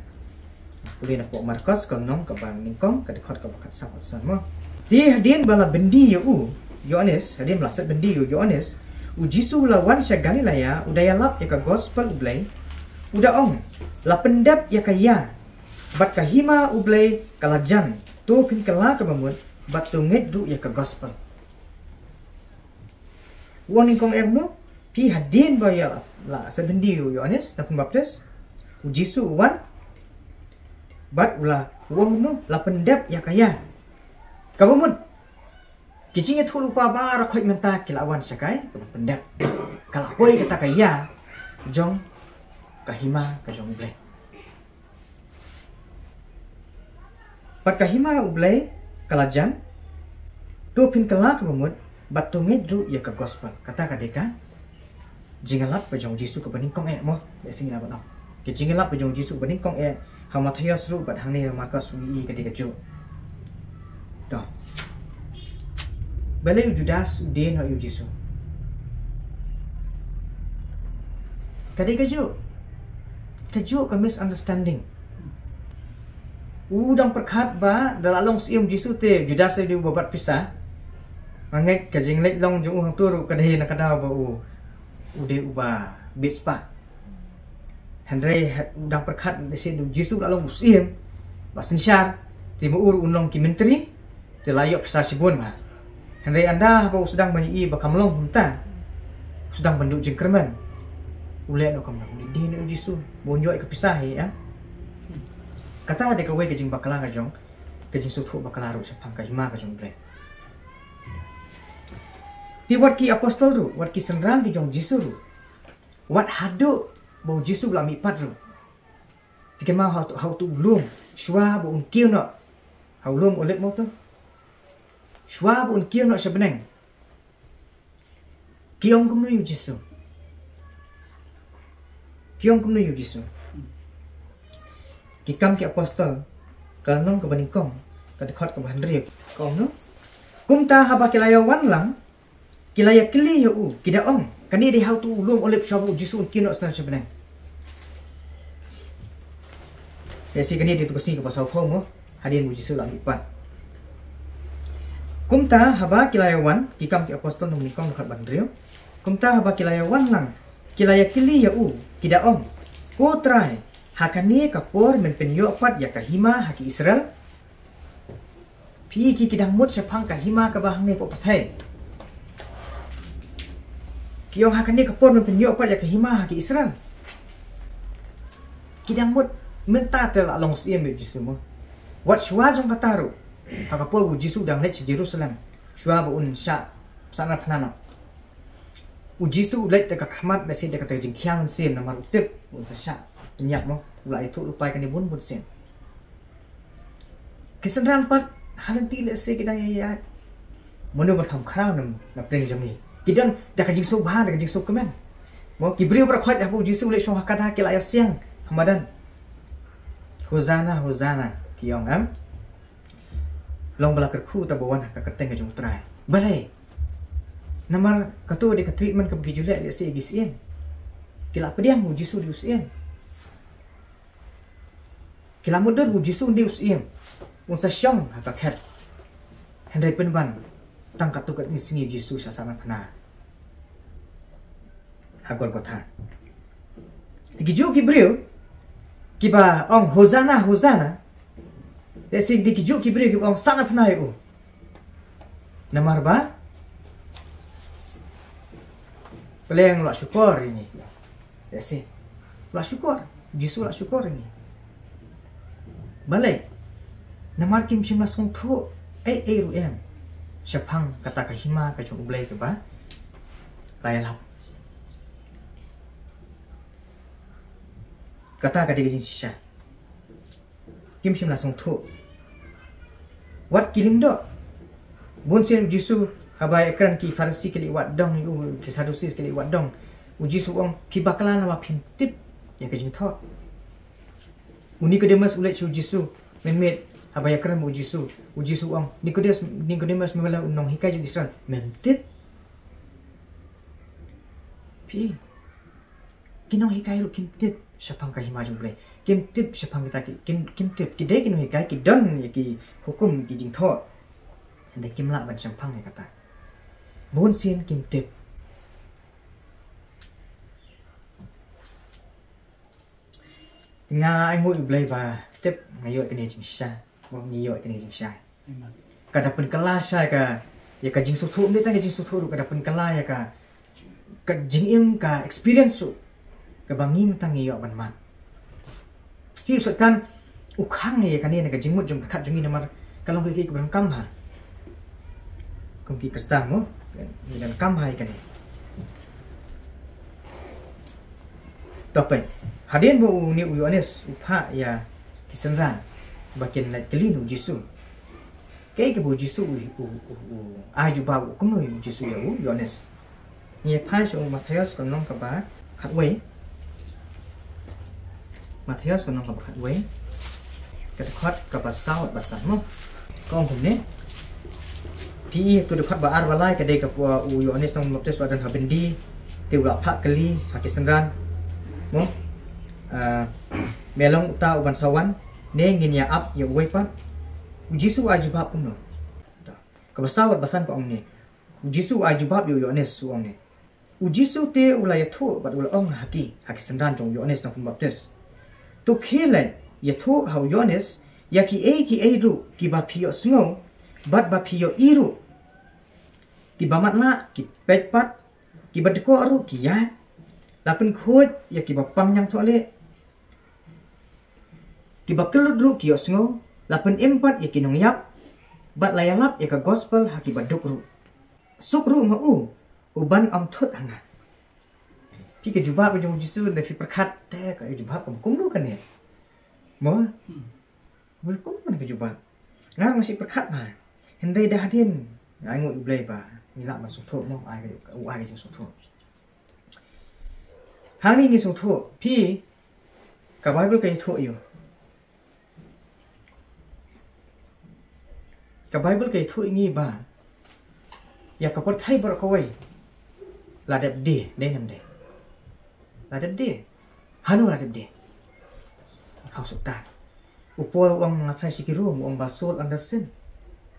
U dei napoh Markos ka lynnong kaba nyngkong ka dkhot kaba khatsaw khatsan mo. Te hadien ba la byndi ïa u Ïoannis, hadien ba la set byndi ïa u Ïoannis, u Jisu u la wan sha Galilea, u da ïalap ïa ka gospel U Blei, u da ong, la pyndep ïa ka ïa, bad ka hima U Blei ka la jan, to phin kylla kaba mut, bad to ngeit ruh ïa ka gospel. U ong nyngkong eh kumno, phi hadien ba ïa la, la set byndi ïa u Ïoannis na pynbaptis, u Jisu u wan, bad u la, u ong kumno, la pyndep ïa ka ïa. Kaba mut, ki jingïathuhlypa baroh khoit mynta ki la wan sha ka ïa, kaba pyndep. Ka la poi kata ka ïa, jong, ka hima, ka jong U Blei. Bad ka hima U Blei, ka la jan, to phin kylla kaba mut, bad to ngeit ruh ïa ka gospel. Kata ka dei ka jingïalap ka jong u Jisu kaba nyngkong eh mo, lehse ngi lah ban ong. Ka jingïalap ka jong u Jisu kaba nyngkong eh, ha u Mathaios ruh bad hangne ha u Markos u ïohi ka dei kajuh. To. Balei u Judas u die noh ïa u Jisu? Ka dei kajuh. Kajuh ka misunderstanding. U dang pyrkhat ba, da la long syiem u Jisu te, Judas u dei uba bat pisa. Nga ngeit ka jingleit long jong u hangto ruh ka dei na ka daw ba u, u dei uba bit spah. Hynrei ha, u dang pyrkhat lehse u Jisu u la long u syiem ba synshar, te ma u ruh un long ki myntri, te la ïoh pisa shibun bha. Hynrei ynda haba u sdang ban ïohi ba kam long kumta, u sdang ban duh jingkyrmen. U leh noh kumno, u die noh ïa u Jisu, ba un ïoh ïa ka pisa hi, eh. Kata dei kawei ka jingbakla ka jong, ka jingsngewthuh bakla ruh shaphang ka hima ka jong U Blei. Te wat ki apostol ruh, wat ki synran ki jong u Jisu ruh, wat haduh ba u Jisu u la mihpat ruh, phi kynmaw ha uto, ha uto u lum, shuwa ba un kiew noh ha u lum Olib mo to, shuwa ba un kiew noh sha bneng, ki ong kumno ïa u Jisu? Ki ong kumno ïa u Jisu? Ki Kam ki Apostol, ka lynnong kaba nyngkong, ka dkhot kaba hynriew, ka ong kumno? Kumta haba ki la ïa wan lang, ki la ïa kylli ïa u, ki da ong, kane dei ha uto u lum Olib shuwa ba u Jisu un kiew noh sha bneng. Lehse kane dei uto ka sngi kaba sawphew mo, hadien ba u Jisu u la mihpat. Kumta haba ki la ïa wan, ki Kam ki Apostol lynnong nyngkong dkhot ba hynriew. Kumta haba ki la ïa wan lang, ki la ïa kylli ïa u, ki da ong, Ko Trai, ha kane ka por men pynïoh pat ïa ka hima ha ki Israel? Phi, ki, ki dang mut shaphang ka hima kaba hangne hapoh pyrthei. Ki ong ha kane ka por men pynïoh pat ïa ka hima ha ki Israel. Ki dang mut mynta te la long syiem ïa u Jisu mo. Wat shuwa jong kata ruh, ha ka por ba u Jisu u dang leit sha Jerusalem, shuwa ba un shah sahnarphna noh, u Jisu u leit da ka khmat lehse da kata ka jingkhia mynsiem namar u tip un sa shah pynïap mo, u la ïathuhlypa ïa kane bun bun sien. Ki synran pat ha lynti lehse ki dang ïaid ïaid. Mano ban kham khraw na, na pdeng jong ngi? Ki don da ka jingsngewbha, da ka jingsngewkmen. Mo, ki briew baroh khoit haba u Jisu u leit shong ha ka kata ki la ïa siang ha madan. Hosana, Hosana, ki ong, em? Long ba la kyrkhu uta ba wan ha ka kyrteng ka jong u Trai. Balei? Namar kato dei ka treatment kaba ki ju leh lehse ïa ki syiem. Ki la pdiang u Jisu u dei u syiem. Ki la mutdur u Jisu u dei u syiem, un sa shong ha ka khet. Hynrei pynban, tang katto katne sngi u Jisu u shah sahnarphna ha Golgotha. Te kijuh ki briew kiba ong Hosana, Hosana, lehse dei kijuh ki briew kiba ong sahnarphna ïa u. Namar ba, Blei u la shukor ïa ngi. Lehse, u la shukor, Jisu u la shukor ïa ngi. Balei? Namar kim shym la sngewthuh ei ei ruh em shaphang kata ka hima ka jong U Blei kaba la ïalap. Kata ka dei ka jingshisha. Kim shym la sngewthuh. Wat ki lyngdoh. Bun sien u Jisu, haba ïakren ki Pharisi ki leit wad dong, u ki Saddusi ki leit wad dong, u Jisu u ong, phi bakla namar phim tip ïa ka jingthoh. U Nikodemus u leit sha u Jisu mynmiet, haba ïakren bad u Jisu, u Jisu u ong, Nikodemus, Nikodemus, me mala u nonghikai jong Israel, mem tip? Phi, ki nonghikai ruh kim tip shaphang ka hima jong U Blei. Kim tip shaphang kita ki, kim, kim tip. Ki dei ki nonghikai, ki don ïa ki hukum, ki jingthoh. Hynrei kim lah ban shemphang ïa kata. Bun sien kim tip. Nga ai nguh ïa U Blei ba tip nga ïoh kane jingshisha. Ba ngi ïoh kane jingshisha. Ka da pynkylla sha ka, ïa ka jingsngewthuh, ym dei tang ka jingsngewthuh ruh, ka da pynkylla ïa ka, ka jingim, ka experience ruh, kaba ngi mynta ngi ïoh ban mad. Hi u Soitan u khang ïa kane na ka jingmut jong pyrkhat jong ngi namar ka long kaei kaei kaba donkam ha. Kum ki Khristan mo, ngi donkam ha ïa kane. To peit, hadien ba une u Ïoannis u phah ïa ki synran ba kin leit kylli na u Jisu. Kaei kaba u Jisu u, u, u, u ai jubab, u kumno u Jisu ïa u Ïoannis. Ngi phai sha u Mathaios ka lynnong kaba khatwei. Mathaios ka lynnong kaba khatwei, ka dkhot kaba saw bad ba san mo. Ka ong kumne. Phi i, ka dkhot ba ar ba lai ka dei kaba u Ïoannis Nongbaptis u la don ha byndi, te u la phah kylli ha ki synran mo. Ah, me long uta uban sa wan, ne ngin ïa ap ïa uwei pat? U Jisu u ai jubab kumno? Kaba saw bad ba san ka ong ne. U Jisu u ai jubab ïa u Ïoannis, u ong ne. U Jisu te u la ïathuh bad u la ong ha ki, ha ki synran jong u Ïoannis Nongbaptis. To khie leit ïathuh ha u Ïoannis ïa kiei kiei ruh kiba phi ïohsngew bad ba phi ïohi ruh. Kiba matlah ki peit pat, kiba dkoh ruh ki ïaid. La pynkhuid ïa kiba pang ñiangthohlieh, kiba kyllut ruh ki ïohsngew, la pynim pat ïa ki nongïap, bad la ïalap ïa ka gospel ha kiba duk ruh. Suk ruh ma u uban ym thut ha nga. Phi, ka jubab jong u Jisu, lada phi pyrkhat te ka jubab kaba kumno kane? Mo? Kumno kane ka jubab? Nga ruh nga shu pyrkhat bha. Hynrei da hadien nga ai nguh ïa U Blei ba ngi lah ban sngewthuh mo, ai ka, u ai ka jingsngewthuh. Hangne ngi sngewthuh, phi, ka Baibl ka ïathuh ïa u. Ka Baibl ka ïathuh ïa ngi ba ïa ka pyrthei baroh kawei la dep die, dei ne ym dei? La dep die. Hano la dep die? Ha u Soitan. U Paul u ong, nga tharai sha ki Rom, u ong ba sold under sin.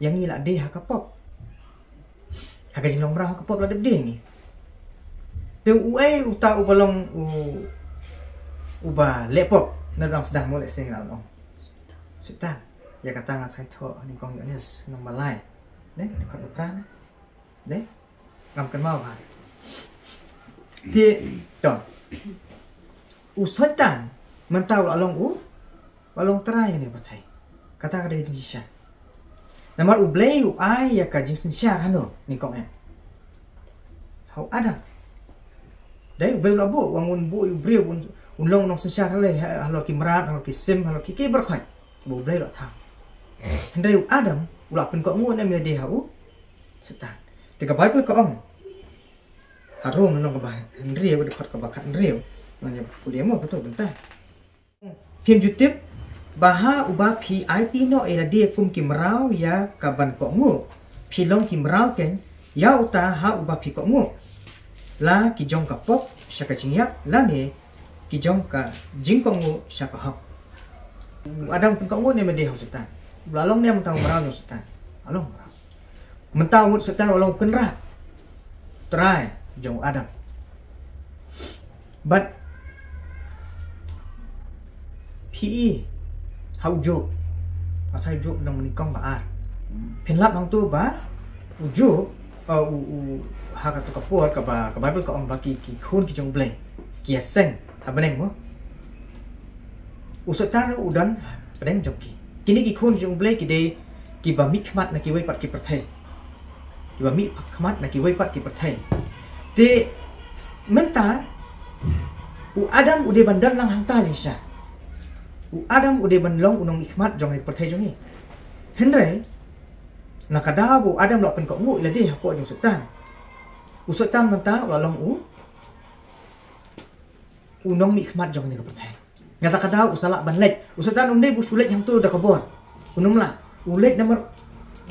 Ïa ngi la die ha ka pop. Ha ka jinglong mraw ha ka pop la dep die ngi. Te uei uta uba long u, uba leh pop na dang sdang mo, lehse ngi lah ban ong? Soitan. Ïa kata nga tharai thoh ha nyngkong Ïoannis lynnong ba lai. Ne, dkhot ba phra ne. Dei? Ngam kynmaw bha. Te, to. U Soitan mynta u la long u, u la long trai ïa kane ka pyrthei. Kata ka dei ka jingshisha. Namar U Blei u ai ïa ka jingsynshar hano, nyngkong eh? Ha u Adam. Dei, U Blei u la buh, u ong un buh ïa u briew, un, un long u nongsynshar halor, halor ki mrad, halor ki sim, halor ki, ki baroh khoit. Ba U Blei u la thaw. Hynrei u Adam u la pynkohnguh ne em ïa lade ha u Soitan? Te ka Baibl ka ong ha Rom lynnong kaba hynriew, dkhot kaba khathynriew. Ngan ïa pule mo kato bynta. Phim ju tip ba ha uba phi aiti noh ïa lade kum ki mraw ïa ka ban kohnguh, phi long ki mraw keiñ ïa uta ha uba phi kohnguh, la ki jong ka pop sha ka jingïap, lane ki jong ka jingkohnguh sha ka hok. U Adam u pynkohnguh ne em ïa lade ha u Soitan? U la long ne em mynta u mraw jong u Soitan? U la long mraw. Mynta u mut u Soitan u la long u kynrad, trai jong u Adam. Bad phi i ha u Job. Nga tharai u Job lynnong ba nyngkong, ba ar. Phin lap hangto ba u Job, uh, u, u, ha kato ka por kaba ka Baibl ka ong ba ki, ki khun ki jong U Blei ki ïaseng ha bneng mo. U Soitan u don ha pdeng jong ki. Kine ki khun jong U Blei ki dei kiba mih khmat na kiwei pat ki pyrthei. Kiba mih khmat na kiwei pat ki pyrthei. Te mynta u Adam u dei ban don lang hangta jingshisha. U Adam u dei ban long u nongmih khmat jong ka pyrthei jong ngi. Hynrei na ka daw ba u Adam u la pynkohnguh ïa lade hapoh jong u Soitan, u Soitan mynta u la long u u nongmih khmat jong kane ka pyrthei. Nga ta ka daw u sa lah ban leit. U Soitan um dei ba u shu leit hangto da ka bor. Um lah. U leit namar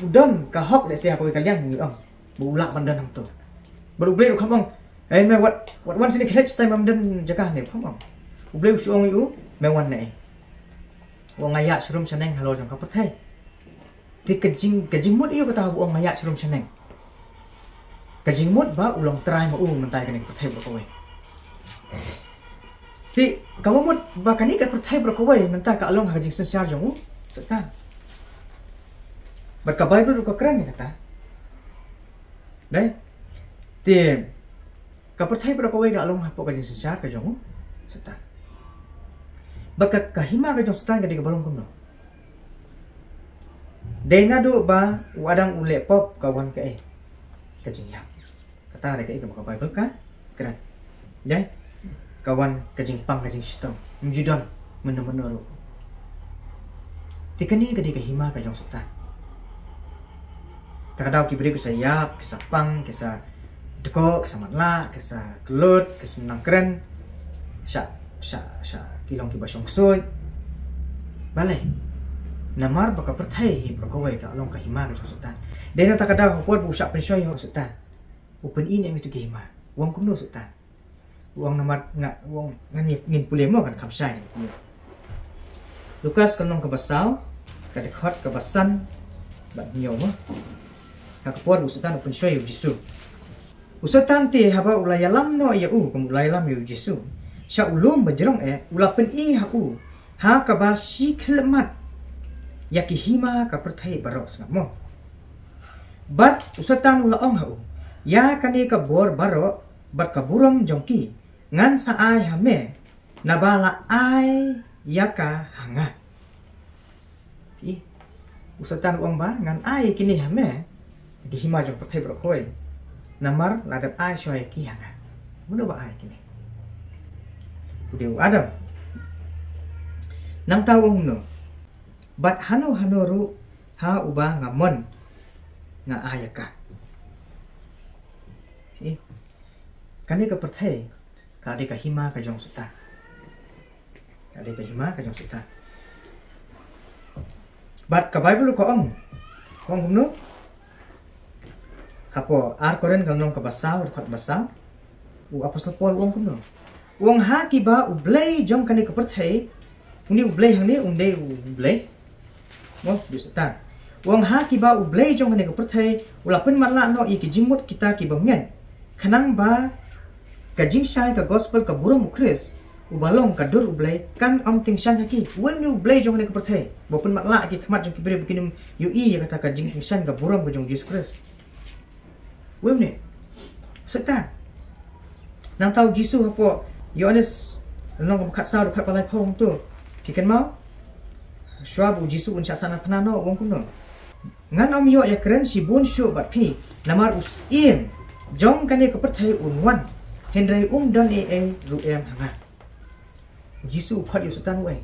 u don ka hok, lehse ha kawei ka liang ngi ong ba u lah ban don hangto. Bad U Blei ruh kham ong, "Ei me, wat, wat wan shane, khie leit shatai, mem don jaka hangne," kham ong. U Blei u shu ong ïa u, "Me wan ne ei." U ong nga ïaid sharum shaneng halor jong ka pyrthei. Te ka jing, ka jingmut ïa u kata ba u ong nga ïaid sharum shaneng. Ka jingmut ba u long trai ma u mynta ïa kane ka pyrthei baroh kawei. Te kaba mut ba kane ka pyrthei baroh kawei mynta ka long ha ka jingsynshar jong u Soitan. Bad ka Baibl ruh ka kren ïa kata. Dei? Te ka pyrthei baroh kawei ka long hapoh ka jingsynshar ka jong u Soitan. Bad ka, ka hima ka jong Soitan ka dei kaba long kumno? Dei naduh ba u Adam u leh pop ka wan kaei? Ka jingïap. Kata dei kaei kaba ka Baibl ka kren. Dei? Ka wan ka jingpang ka jingshitom. Ym ju don mynno mynno ruh. Te kane ka dei ka hima ka jong Soitan. Kata ka daw ki briew ki sa ïap, ki sa pang, ki sa dkoh, ki sa matlah, ki sa kyllut, ki sa nang kren. Sha, sha, sha ki long kiba shong ksuid. Balei? Namar ba ka pyrthei hi baroh kawei ka long ka hima ka jong Soitan. Dei na kata ka daw ha ka por ba u shah pynshoi ïa u Soitan, u pyni ne em ïa tu ki hima? U ong kumno u Soitan? U ong namar nga, u ong ngan ïa, ngin pule mo, kan kham shai ngin pule. Lukas ka lynnong kaba saw, ka dkhot kaba san bad hynñiew mo. Ha ka por ba u Soitan u pynshoi ïa u Jisu. U Soitan te haba u la ïalam noh ïa u, kum u la ïalam ïa u Jisu sha u lum ba jrong eh, u la pyni ha u ha kaba shi khyllipmat ïa ki hima ka pyrthei baroh sngap mo. Bad u Soitan u la ong ha u, ïa kane ka bor baroh bad ka burom jong ki ngan sa ai ha me, naba la ai ïa ka ha nga. Ih, u Soitan u ong ba ngan ai kine ha me, ki hima jong pyrthei baroh kawei, namar la dep ai shuwa ïa ki ha nga. Mano ba ai kine? U dei u Adam. Nangta u ong kumno? Bad hano hano ruh ha uba nga mon, nga ai ïa ka. Ih, kane ka pyrthei ka dei ka hima ka jong Soitan. Ka dei ka hima ka jong Soitan. Bad ka Baibl ka ong, ka ong kumno? Hapoh Ar Korinth ka lynnong kaba saw, dkhot ba saw, u Apostol Paul u ong kumno? U ong ha kiba u blei jong kane ka pyrthei, une u blei hangne um dei u blei, mo, u Soitan. U ong ha kiba u blei jong kane ka pyrthei u la pynmatlah noh ïa ki jingmut kita kiba ngeit, khnang ba ka jingshai ka gospel ka burom u Khrist uba long ka dur u Blei kan ym tyngshaiñ ha ki. Uei une u blei jong kane ka pyrthei ba pynmatlah ïa ki khmat jong ki briew ba kin ym ïohi ïa kata ka jingtyngshaiñ ka burom ka jong u Jisu Khrist? Uei une? Soitan. Nangta u Jisu hapoh Ïoannis lynnong kaba khatsaw, dkhot ba laiphew, u ong kumno? Phi kynmaw? Shuwa ba u Jisu un shah sahnarphna noh, u ong kumno? Ngan ym ïoh ïakren shibun shuh bad phi, namar u syiem jong kane ka pyrthei un wan, hynrei um don ei ei ruh em ha nga. U Jisu u khot ïa u Soitan uei?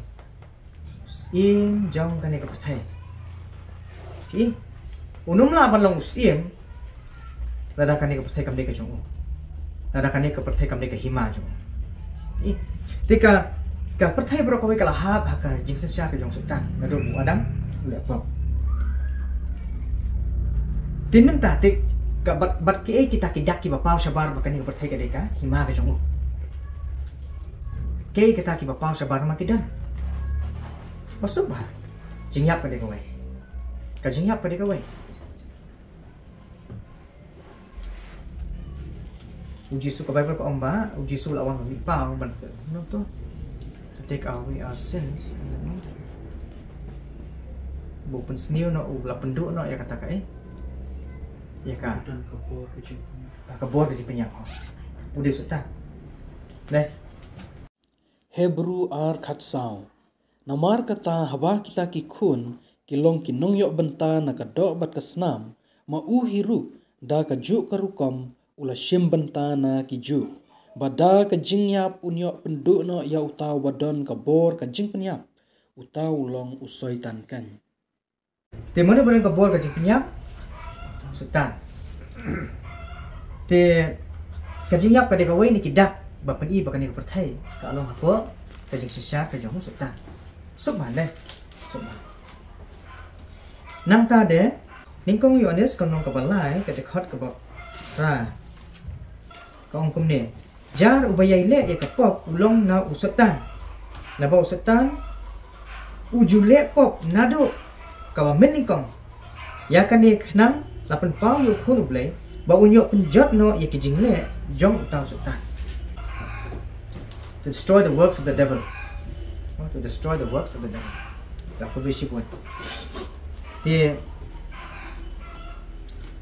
U syiem jong kane ka pyrthei. Phi, un ym lah ban long u syiem lada kane ka pyrthei kam dei ka jong u, lada kane ka pyrthei kam dei ka hima jong u. Ih, te ka, ka pyrthei baroh kawei ka la hap ha ka jingsynshar ka jong u Soitan naduh u Adam u leh pop. Te mynta te ka bad, bad kiei kita ki dak kiba paw shabar ba kane ka pyrthei ka dei ka hima ka jong u? Kiei kita kiba paw shabar ma ki don? Ba suk bha. Jingïap ka dei kawei. Ka jingïap ka dei kawei. U Jisu, ka Baibl ka ong ba u Jisu u la wan ban mih paw, ban, no, to, to take away our sins. Ba u pynsniew noh, u la pynduh noh ïa kata ka, eh, ïa ka, ka bor ka jingpynïap. Ka bor ka jingpynïap. U dei u Soitan. Dei. Hebru ar khatsaw. Namar kata haba kita ki khun ki long ki nongïoh bynta na ka doh bad ka snam, ma u hi ruh da kajuh ka rukom u la shim bynta na kijuh, ba da ka jingïap un ïoh pynduh noh ïa uta uba don ka bor ka jingpynïap, uta u long u Soitan kan. Te mano ba don ka bor ka jingpynïap? Soitan. Te ka jingïap ka dei kawei na ki dak ba pyni ba kane ka pyrthei ka long hapoh ka jingsynshar ka jong u Soitan. Suk bha, dei. Suk bha. Nangta de, nyngkong Ïoannis ka lynnong kaba lai, ka dkhot kaba phra, ka ong kumne: Jar uba ïai leh ïa ka pop u long na u Soitan. Naba u Soitan U ju leh pop naduh kaba mynnyngkong. Ïa kane khnang la pynpaw ïa u Khun U Blei ba un ïoh pynjot noh ïa ki jingleh jong uta u Soitan. To destroy the works of the devil. To destroy the works of the devil. La khublei shibun. Te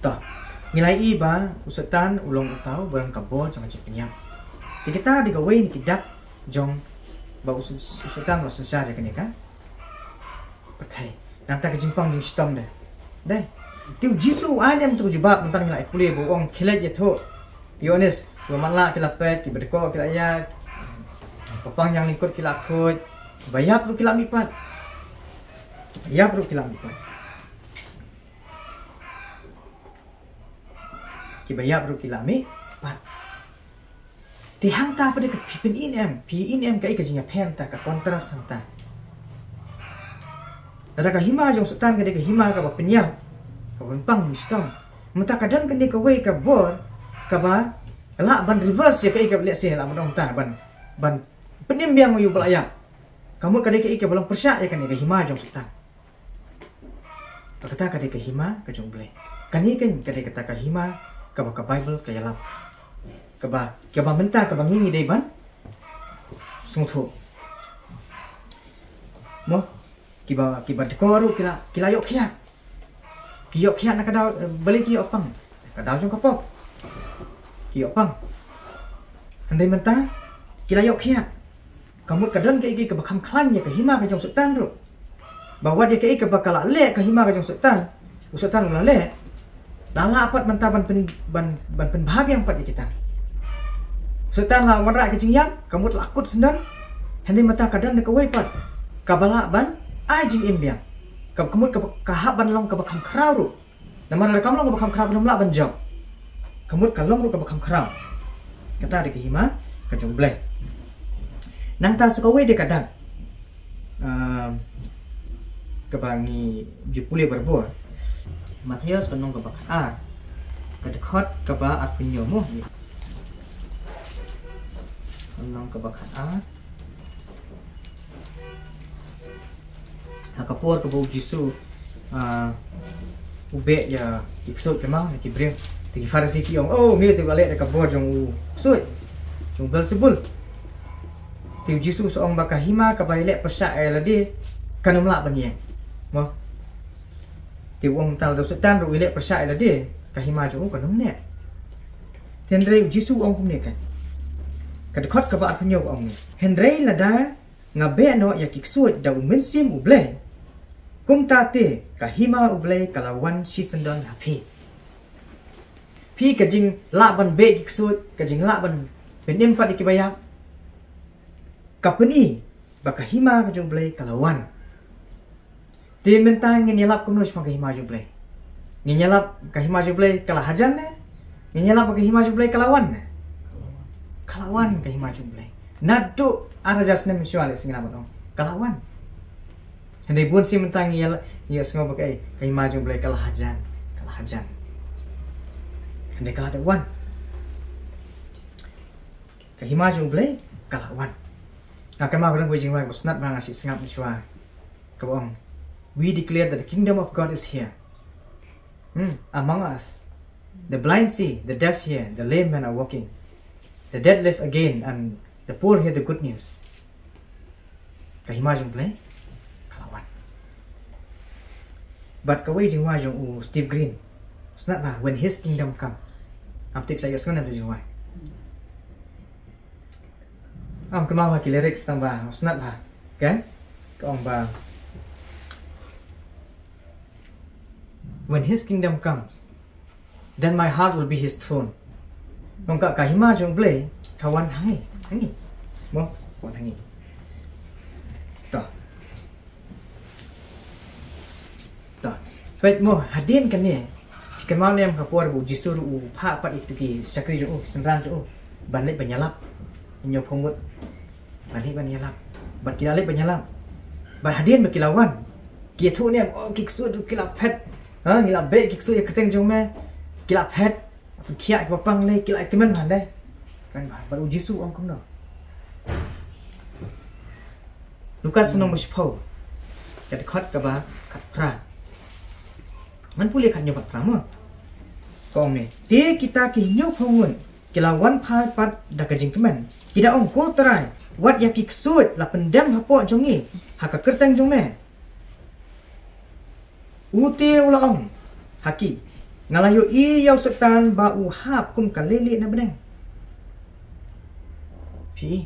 to, ngi la ïohi ba u Soitan u long uta uba don ka bor jong ka jingpynïap. Te kata dei kawei na ki dak jong ba u Soitan u la synshar ïa kane ka pyrthei. Nangta ka jingpang jingshitom de. Dei. Te u Jisu u ai ne em tu jubab, mynta ngi la pule ba u ong khie leit ïathuh. Ïoannis, kiba matlah ki la peit, kiba dkoh ki la ïaid, kiba pang ïa lyngkot ki la khuid, kiba ïap ruh ki la mihpat. Kiba ïap ruh ki la mihpat. Kiba ïap ruh ki la mihpat. Te hangta pat de ka phi pyni ne em, phi ïohi ne em kaei ka jingïapher hangta, ka kontras hangta. Lada ka hima jong u Soitan ka dei ka hima kaba pynïap, kaba pynpang jingshitom, mynta ka don kane kawei ka bor kaba lah ban reverse ïa kaei kaba lehse lah ban ong ta, ban, ban pynim biang ïa uba la ïap. Ka mut ka dei kaei kaba long pyrshah ïa kane ka hima jong u Soitan. Ba kata ka dei ka hima ka jong U Blei. Kane kan ka dei kata ka hima kaba ka Baibl ka ïalap. Kaba, kaba mynta kaba ngi ngi dei ban sngewthuh. Mo, kiba, kiba dkoh ruh ki la, ki la ïoh khiah. Ki ïoh khiah na ka daw, eh, balei ki ïoh pang? Ka daw jong ka pop. Ki ïoh pang. Hynrei mynta ki la ïoh khiah. Ka mut ka don kaei kaei kaba kham khlaiñ ïa ka hima ka jong u Soitan ruh. Ba wat ïa kaei kaba ka la leh ka hima ka jong u Soitan, u Soitan u la leh, la lah pat mynta ban pyn, ban, ban pynbha biang pat ïa kita. U Soitan la wanrah ka jingïap, ka mut la kut syndon. Hynrei mynta ka don da kawei pat kaba lah ban ai jingim biang. Ka, ka mut kaba, ka hap ban long kaba kham khraw ruh. Namar lada kam long kaba kham khraw, kam lah ban jop. Ka mut ka long ruh kaba kham khraw. Kata dei ka hima ka jong U Blei. Nangta sa kawei de ka dak, um, kaba ngi ju pule barabor. Mathaios ka lynnong kaba khatar, ka dkhot kaba arphew hynñiew mo. Ka lynnong kaba khatar. Ha ka por kaba u Jisu, ah, u beh ïa ki ksuid ki mang, ki briew. Te ki Pharisi ki ong, "Oh, une te u la leh da ka bor jong u ksuid, jong u Beelzebul." Te u Jisu u sa ong ba ka hima kaba ïaleh pyrshah ïa lade kan ym lah ban ïeng. Mo. Te u ong, tang lada u Soitan ruh u ïaleh pyrshah ïa lade, ka hima jong u kan ym neh. Te hynrei u Jisu u ong kumne kan. Ka dkhot kaba arphew hynñiew ka ong ne. Hynrei lada nga beh noh ïa ki ksuid da u Mynsiem U Blei, kumta te ka hima U Blei ka la wan shisyndon ha phi. Phi ka jinglah ban beh ki ksuid, ka jinglah ban pynim pat ïa kiba ïap, ka pyni ba ka hima ka jong U Blei ka la wan. Te mynta ngin ïalap kumno shaphang ka hima jong U Blei? Ngin ïalap ka hima jong U Blei ka la hajan ne? Ngin ïalap ka hima jong U Blei ka la wan ne? Ka la wan ka hima jong U Blei. Naduh ar hajar snem mynshuwa lehse ngin ïalap, ka la wan. Hynrei bun sien mynta ngi ïa, ngi ïa sngew ba ka, eh, ka hima jong U Blei ka la hajan, ka la hajan. Hynrei ka la dep wan. Ka hima jong U Blei ka la wan. Nga kynmaw ka don kawei jingrwai ba sngap ba nga shu sngap mynshuwa. Kaba ong, "We declare that the kingdom of God is here. Hmm, among us. The blind see, the deaf hear, the lame men are walking. The dead live again, and the poor hear the good news." Ka hima jong U Blei ka la wan. Bad kawei jingrwai jong u Steve Green. Sngap ba, "When his kingdom come." Ngam tip sa ïohsngew ne em ka jingrwai. Ngam kynmaw ba ki lyrics tang ba sngap ba. Kan? Ka ong ba, "When his kingdom comes, then my heart will be his throne." Nongka ka hima jong U Blei ka wan ha ngi, ha ngi. Mo, wan ha ngi. To. To. Peit mo, hadien kane, phi kynmaw ne em ka por ba u Jisu ruh u phah pat ïa ki shakri jong u, ki synran jong u, ban leit ban ïalap. Hynñiewphew ngut. Ban leit ban ïalap. Bad ki la leit ban ïalap. Bad hadien ba ki la wan, ki ïathuh ne em, "Oh, ki ksuid ruh ki la phet. Ha, ngi la beh ki ksuid ïa ka kyrteng jong me. Ki la phet. Pynkhiah kiba pang lei, ki la ïakmen bha lei." Kan bha, bad u Jisu u ong kumno? Lukas lynnong ba shiphew. Ka dkhot kaba khatphra. Ngan pule khathynñiew khatphra mo. Ka ong ne, te kita ki hynñiewphew ngut ki la wan phai pat da ka jingkmen. Ki da ong, ko Trai, wat ïa ki ksuid la pyndem hapoh jong ngi ha ka kyrteng jong me. U te u la ong ha ki, nga la ïohi ïa u Soitan ba u hap kum ka lieh lieh na bneng. Phi,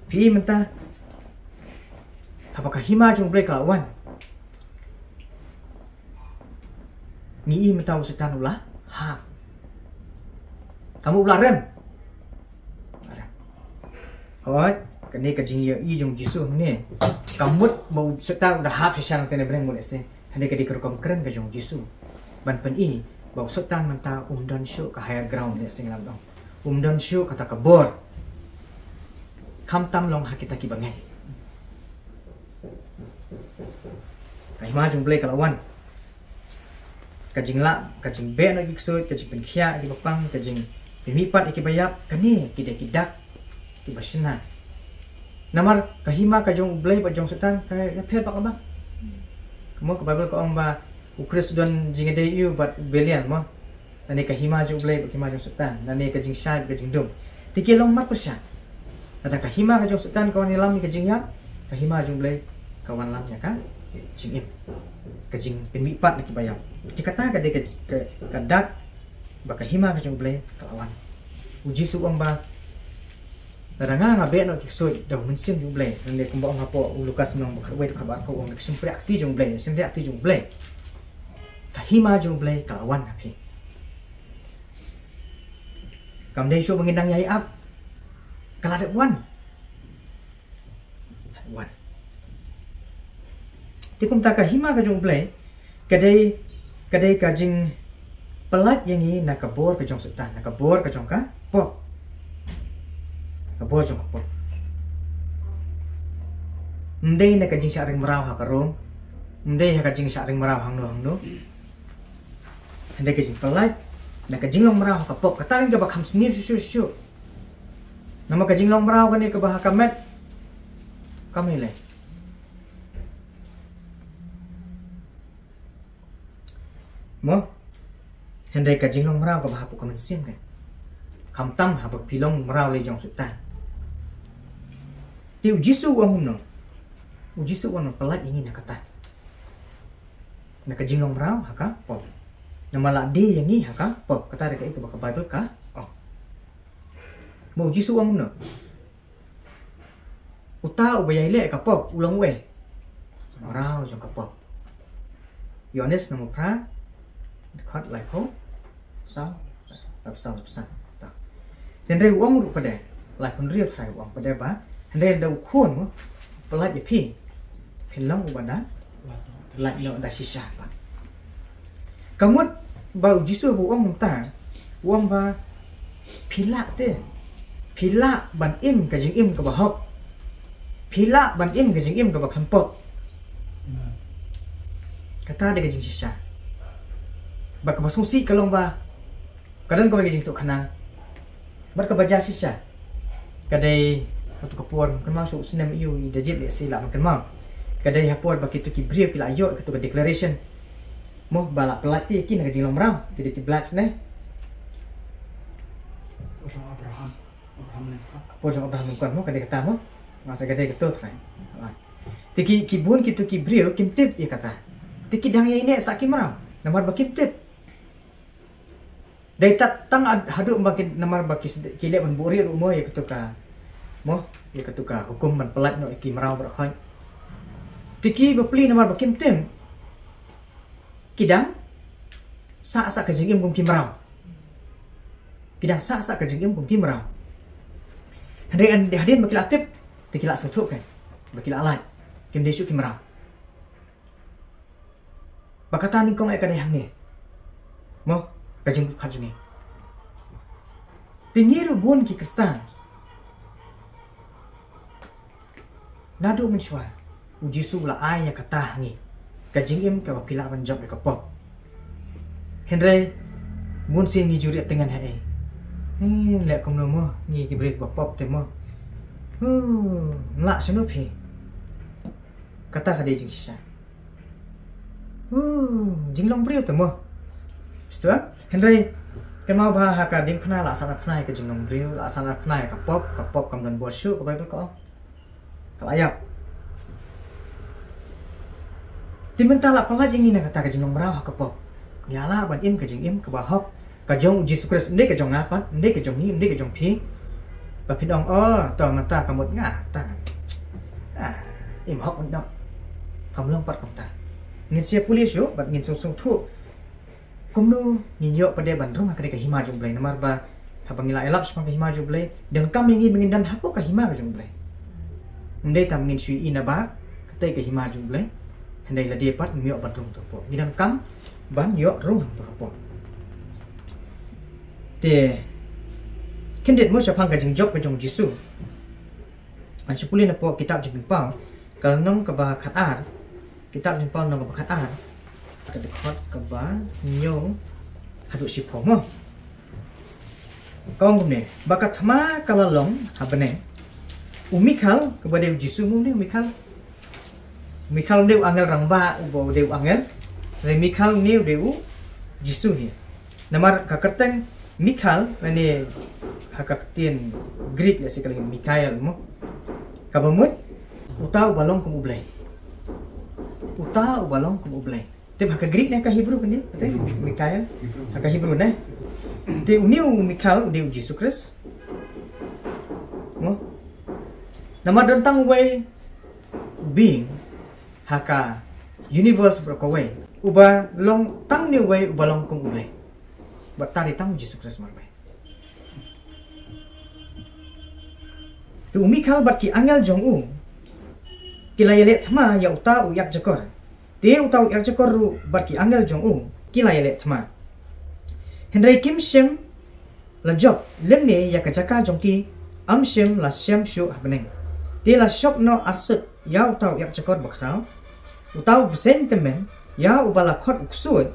phi mynta haba ka hima jong U Blei ka la wan, ngi i mynta u Soitan u la hap. Ka mut u la rem. Hooid, kane ka jingïohi jong Jisu hangne. Ka mut ba u Soitan u da hap shisha na bneng mo lehse. Hangne ka dei ka rukom kren ka jong Jisu ban pyni ba u Soitan mynta um don shuh ka higher ground lehse ngi lah ban ong. Um don shuh kata ka bor. Khamtam long ha kita ki bangeit. Ka hima jong U Blei ka la wan. Ka jinglah, ka jingbeh noh ïa ki ksuid, ka jingpynkhiah ïa ki bapang, ka jingpynmihpat ïa ki baïap, kane ki dei ki dak kiba shna. Namar ka hima ka jong U Blei bad jong u Soitan ka, ka pher bak bak. Ka mut ka Baibl ka ong ba u Khrist u don jingïadei ïa u bad u Belial mo. Lane ka hima jong U Blei bad ka hima jong u Soitan, lane ka jingshai bad ka jingdum. Te ki long marpyrshah. Lada ka hima ka jong u Soitan ka wan ïalam ïa ka jingïap, ka hima jong U Blei ka wan lam ïa ka jingim, ka jingpynmihpat na ki baïap. Te kata ka dei ka, ka, ka dak ba ka hima ka jong U Blei ka la wan. U Jisu u ong ba lada nga, nga beh noh ki ksuid da u Mynsiem jong U Blei. Lane kumba ong hapoh u Lukas lynnong ba khatwei dkhot ba arphew u ong da ka shympriah kti jong U Blei, shympriah kti jong U Blei. Ka hima jong U Blei ka la wan ha phi. Kam dei shuh ba ngin dang ïai ap. Ka la dep wan. Wan. Te kumta ka hima ka jong U Blei ka dei, ka dei ka jingpyllait ïa ngi na ka bor ka jong u Soitan, na ka bor ka jong ka pop. Ka bor jong ka pop. Ym dei na ka jingshah ring mraw ha ka Rom. Ym dei ha ka jingshah ring mraw hangno hangno. Hynrei ka jingpyllait na ka jinglong mraw ha ka pop, kata keiñ kaba kham sniew shuh shuh shuh. Namar ka jinglong mraw kane kaba ha ka met kam lei lei. Mo? Hynrei ka jinglong mraw kaba hapoh ka mynsiem keiñ. Khamtam haba phi long mraw lei jong u Soitan. Te u Jisu u ong kumno? U Jisu u ong pyllait ïa ngi na kata. Na ka jinglong mraw ha ka pop. Namar la die ïa ngi ha ka pop. Kata dei kaei kaba ka Baibl ka ong. Mo, u Jisu u ong kumno? Uta uba ïai leh ka pop u long uei? Mraw jong ka pop. Ïoannis lynnong phra, dkhot laiphew saw, laiphew saw, laiphew saw. Hynrei u ong ruh pat de, laiphew hynriew trai u ong pat de ba hynrei lada u Khun u pyllait ïa phi, phin long uba da lait noh da shisha pat. Ka mut ba u Jisu ba u ong mynta, u ong ba phi lah te, phi lah ban im ka jingim kaba hok. Phi lah ban im ka jingim kaba khlem pop. Kata dei ka jingshisha. Bad kaba sngewsih ka long ba ka don kawei ka jingthoh khana bad kaba jia shisha. Ka dei ha tu ka por, kynmaw shu snem ïu i da jied lehse lah ban kynmaw. Ka dei ha por ba kitu ki briew ki la ïoh katu ka declaration. Mo, ba la pyllait ïa ki na ka jinglong mraw, ki dei ki blacks ne. Por jong Abraham, Abraham Lincoln. Por jong Abraham Lincoln mo, ka dei kata mo. Nga sa ka dei katu trai. Te ki, ki bun kitu ki briew kim tip ïa kata. Te ki dang ïai neh sa ki mraw namar ba kim tip. Dei tat tang ad-, haduh ba ki, namar ba ki sed-, ki leh ban buhrieh ruh mo ïa katu ka, mo, ïa katu ka hukum ban pyllait noh ïa ki mraw baroh khoit. Te ki bapli namar ba kim tip, ki dang sah sa ka jingim kum ki mraw. Ki dang sah sa ka jingim kum ki mraw. Hynrei hadien ba ki la tip, te ki la sngewthuh keiñ ba ki la lait, kim dei shuh ki mraw. Ba kata nyngkong eh ka dei hangne. Mo, ka jingpyrkhat jong ngi. Te ngi ruh bun ki Khristan. Naduh mynshuwa u Jisu u la ai ïa kata ha ngi, ka jingim kaba phi lah ban jop ïa ka pop. Hynrei bun sien ngi ju rieh tyngen ha ei. Ngi leh kumno mo, ngi ki briew ba pop te mo. Huh, ym lah shano phi. Kata ka dei jingshisha. Uh, jinglong briew te mo. Stua? Hynrei kynmaw ba ha ka diengphna la san phna ka jinglong briew, la san phna ka pop, ka pop kam don bor shuh, ka Baibl ka ong. Ka la ïap. Te mynta la pyllait ïa ngi na kata ka jinglong mraw ha ka pop. Ngi lah ban im ka jingim kaba hok, ka jong u Jisu Khrist, ym dei ka jong nga pat, ym dei ka jong ngi, ym dei ka jong phi. Ba phin ong, oh, to mynta ka mut nga, ta. Ah, im hok noh. Kam long pat kumta. Ngin sa ïa pule shuh, bad ngin sngewthuh kumno ngin ïoh pat de ban rung ha kane ka hima jong u Blei, namar ba haba ngi la ïalap shaphang ka hima jong u Blei, donkam ïa ngi ba ngin don hapoh ka hima ka jong u Blei. Ym dei tang ba ngin shu ïohi na bar katei ka hima jong u Blei, hynrei lade pat ngim ïoh ban rung hapoh. Ngi donkam ban ïoh rung hapoh. Te khyndiat mo shaphang ka jingjop ka jong u Jisu. Ngan shu pule napoh kitab Jingpynpaw, ka lynnong kaba khatar, kitab Jingpynpaw lynnong kaba khatar, ka dkhot kaba hynñiew haduh shiphew mo. Ka ong kumne, ba ka thma ka la long ha bneng, u Michael, kaba dei u Jisu mo ne u Michael. Michael u dei u angel rangbah, uba u dei u angel. Hynrei Michael une u dei u Jisu hi. Namar ka kyrteng Michael, lane ha ka ktien Greek lehse ka la Michael mo. Kaba mut, uta uba long kum u Blei. Uta uba long kum u Blei. Te ha ka Greek ne ka Hebrew kane? Te Michael. Ha ka Hebrew ne. Te une u Michael u dei u Jisu Khrist. Mo. Namar don tang uwei u being ha ka universe baroh kawei uba long tang une uwei uba long kum u Blei. Bad uta dei tang u Jisu Khrist marwei. Te u Michael bad ki angel jong u ki la ïaleh thma ïa uta u ïakjakor. Te uta u ïakjakor ruh bad ki angel jong u ki la ïaleh thma. Hynrei kim shym la jop lymne ïa ka jaka jong ki, ym shym la shem shuh ha bneng. Te la shop noh arsut ïa uta u ïakjakor bakhraw, uta u bseiñ tymmen, ïa uba la khot u ksuid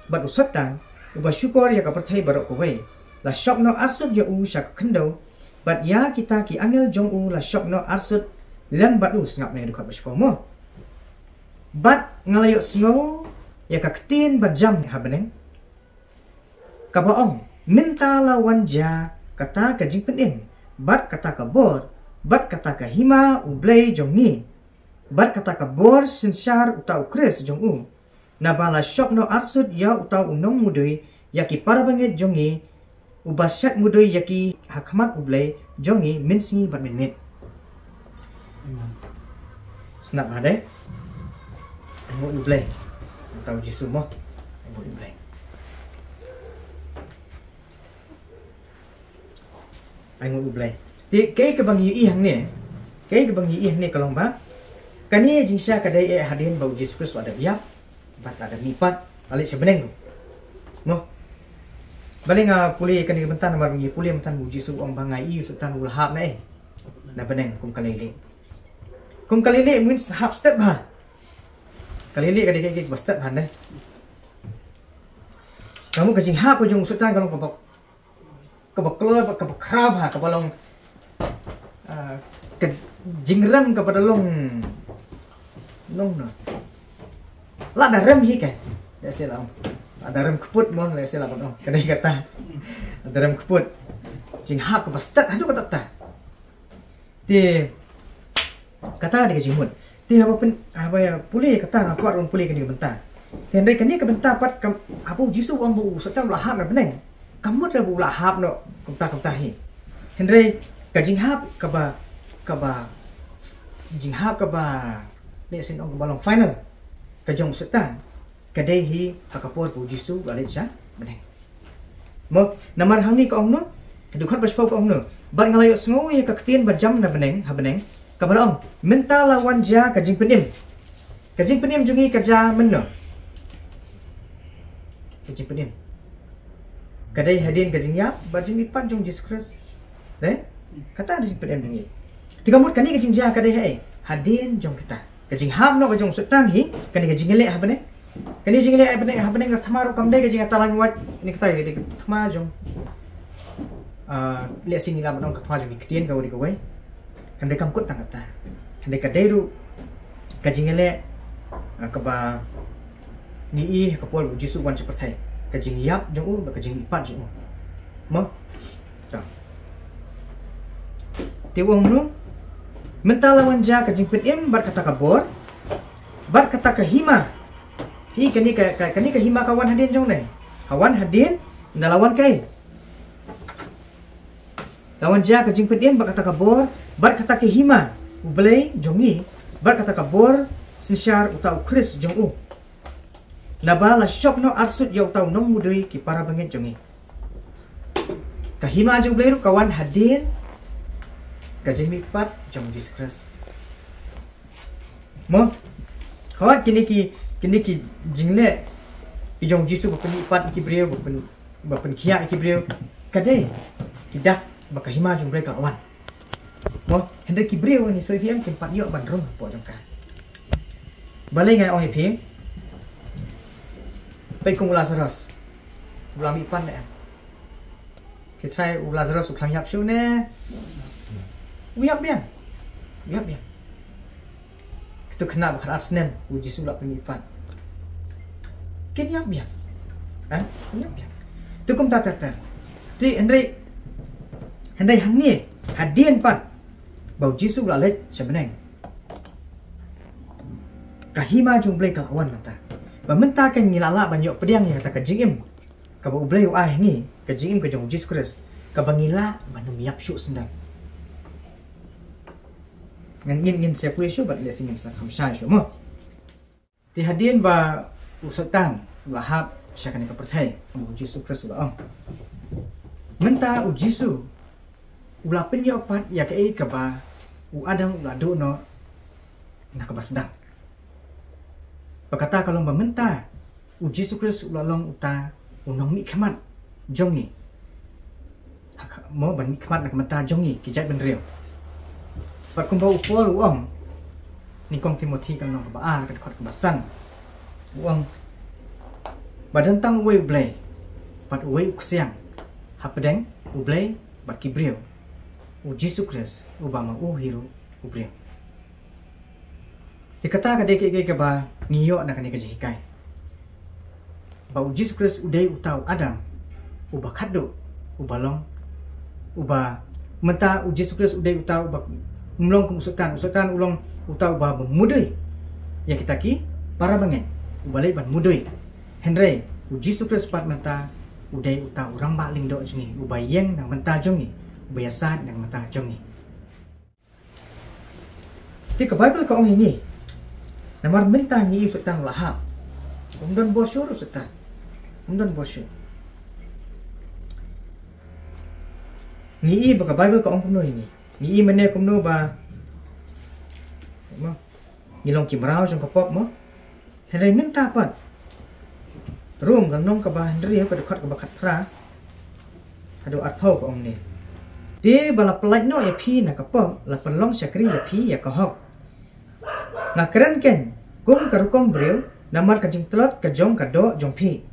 bad u Soitan, uba shukor ïa ka pyrthei baroh kawei. La shop noh arsut ïa u sha ka khyndew, bad ïa kita ki angel jong u la shop noh arsut lem bad u. Sngap ne dkhot ba shiphew mo. Bad nga la ïohsngew ïa ka ktien ba jam ha bneng, kaba ong, mynta la wan jia kata ka jingpynim, bad kata ka bor, bad kata ka hima u Blei jong ngi, bad kata ka bor synshar uta u Khrist jong u. Naba la shop noh arsut ïa uta u nongmudui ïa ki para bangeit jong ngi, uba shet mudui ïa ki ha khmat u Blei jong ngi mynsngi bad mynmiet. Sngap ha de. Ai nguh ïa u Blei. Uta u Jisu mo. Ai nguh ïa u Blei. Ai nguh ïa u Blei. Te kaei kaba ngi ïohi hangne, kaei kaba ngi ïohi hangne ka long ba kane ka jingshisha ka dei eh hadien ba u Jisu Khrist u la dep ïap bad la dep mihpat, la leit sha bneng. Mo. Balei nga pule kane ka bynta namar ngi pule mynta u Jisu u ong ba nga ïohi u Soitan u la hap na eh, na bneng kum ka leilieh. Kum ka leilieh, mynta hap step bha. Ka leilieh ka dei ka, ka ba step bha ne. Ka mut ka jinghap ka jong u Soitan ka long kaba, kaba kloi bad kaba khraw bha, kaba long, ah, ka jingrem kaba da long, long noh. La da rem hi ka. Lehse la ong, la da rem kput mo, lehse la ban ong. Ka dei kata. La da rem kput. Jinghap kaba stet haduh katta katta. Te kata dei ka jingmut. Te haba pyn, haba ïa pule kata, nga kwah ruh pule kane ka bynta. Te hynrei kane ka bynta pat kam, haba u Jisu u ong ba u Soitan u la hap na bneng, kam mut ruh ba u la hap noh kumta kumta hi. Hynrei ka jinghap kaba, kaba, jinghap kaba, lehse ong kaba long final ka jong u Soitan ka dei hi ha ka por ba u Jisu u la leit sha bneng. Mo, namar hangne ka ong noh, ka dkhot ba shiphew ka ong noh, bad nga la ïohsngew ïa ka ktien ba jam na bneng, ha bneng, kaba la ong, mynta la wan jia ka jingpynim. Ka jingpynim jong ngi ka jia mynno? Ka jingpynim ka dei hadien ka jingïap bad jingmihpat jong u Jisu Khrist. Dei? Kata ka jingpynim jong ngi. Te ka mut kane ka jingjia ka dei haei? Hadien jong kita. Ka jinghap noh ka jong u Soitan hi, kane ka jingïaleh ha bneng. Kane ka jingïaleh ha bneng, ha bneng ka thma ruh kam dei ka jingïatylli wad, kane kata ka dei ka thma jong, ah, lehse ngi lah ban ong ka thma jong ki ktien kawei da kawei. Hynrei kam kut tang kata. Hynrei ka dei ruh Ka jingïaleh, ah, kaba ngi i ha ka por ba u Jisu u wan sha pyrthei. Ka jingïap jong u, ka jingmihpat jong u. Mo? Ta. Te u ong kumno? Mynta la wan jia ka jingpynim bad kata ka bor, bad kata ka hima. Te kane ka, ka, kane ka hima ka wan hadien jong ne. Ka wan hadien, ynda la wan kaei? La wan jia ka jingpynim bad kata ka bor, bad kata ka hima U Blei jong ngi, bad kata ka bor synshar uta u Khrist jong u. Naba la shop noh arsut ïa uta u nongmudui ki para bangeit jong ngi. Ka hima jong U Blei ruh ka wan hadien ka jingmihpat jong Jisu Khrist. Mo? Ka wat kine ki, kine ki jingleh ki jong Jisu ba pynmihpat ïa ki briew, ba pyn, ba pynkhiah ïa ki briew. Ka dei ki dak ba ka hima jong U Blei ka wan. Mo, hynrei ki briew ngi soi phi em kim pat ïoh ban rung hapoh jong ka. Balei ngan ong ïa phi? Peit kum u Lazarus. U la mihpat ne em? Ki trai u Lazarus u khlem ïap shuh ne? U ïap biang. U ïap biang. Kito khynnah ba khatar snem u Jisu u la pynmihpat. Kin ïap biang. Ha? Kin ïap biang. Te kumta ter ter. Te hynrei, hynrei hangne hadien pat ba u Jisu u la leit sha bneng, ka hima jong U Blei ka la wan mynta. Ba mynta kan ngi la lah ban ïoh pdiang ïa kata ka jingim kaba U Blei u ai ha ngi, ka jingim ka jong u Jisu Khrist, kaba ngi lah ban ym ïap shuh sendang. Ngan ngin, ngin sa pule shuh bad lehse ngin sa kham shai shuh mo. Te hadien ba u Soitan u la hap sha kane ka pyrthei, u Jisu Khrist u la ong, mynta u Jisu u la pynïoh pat ïa kaei kaba u Adam u la duh noh na kaba sdang. Ba kata ka long ba mynta u Jisu Khrist u la long uta u nongmihkhmat jong ngi. Ha ka, mo, ban mihkhmat na ka bynta jong ngi ki jaitbynriew. Bad kumba u Paul u ong, nyngkong Timothi ka lynnong kaba ar, ka dkhot kaba san, u ong, ba don tang uwei U Blei bad uwei u ksiang hapdeng U Blei bad ki briew, u Jisu Khrist, uba ma u hi ruh u briew. Te kata ka dei kaei kaei kaba ngi ïoh na kane ka jinghikai, ba u Jisu Khrist u dei uta u Adam uba khatduh, uba long, uba, mynta u Jisu Khrist u dei uta uba, um long kum u Soitan. U Soitan u long uta uba mudui ïa kita ki para bangeit, uba leit ban mudui. Hynrei u Jisu Khrist pat mynta u dei uta u rangbah lyngdoh jong ngi, uba ïeng na ka bynta jong ngi, uba ïasaid na ka bynta jong ngi. Te ka Baibl ka ong ïa ngi, namar mynta ngi i u Soitan u la hap. Um don bor shuh u Soitan. Um don bor shuh. Ngi i ba ka Baibl ka ong kumno ïa ngi. Ngi i mynne kumno ba, mo, ngi long ki mraw jong ka pop mo. Hynrei mynta pat, Rom ka lynnong kaba hynriew, ka dkhot kaba khatphra haduh arphew ka ong ne, te ba la pyllait noh ïa phi na ka pop, la pynlong shakri ïa phi ïa ka hok. Nga kren kein kum ka rukom briew namar ka jingtlot ka jong ka doh jong phi.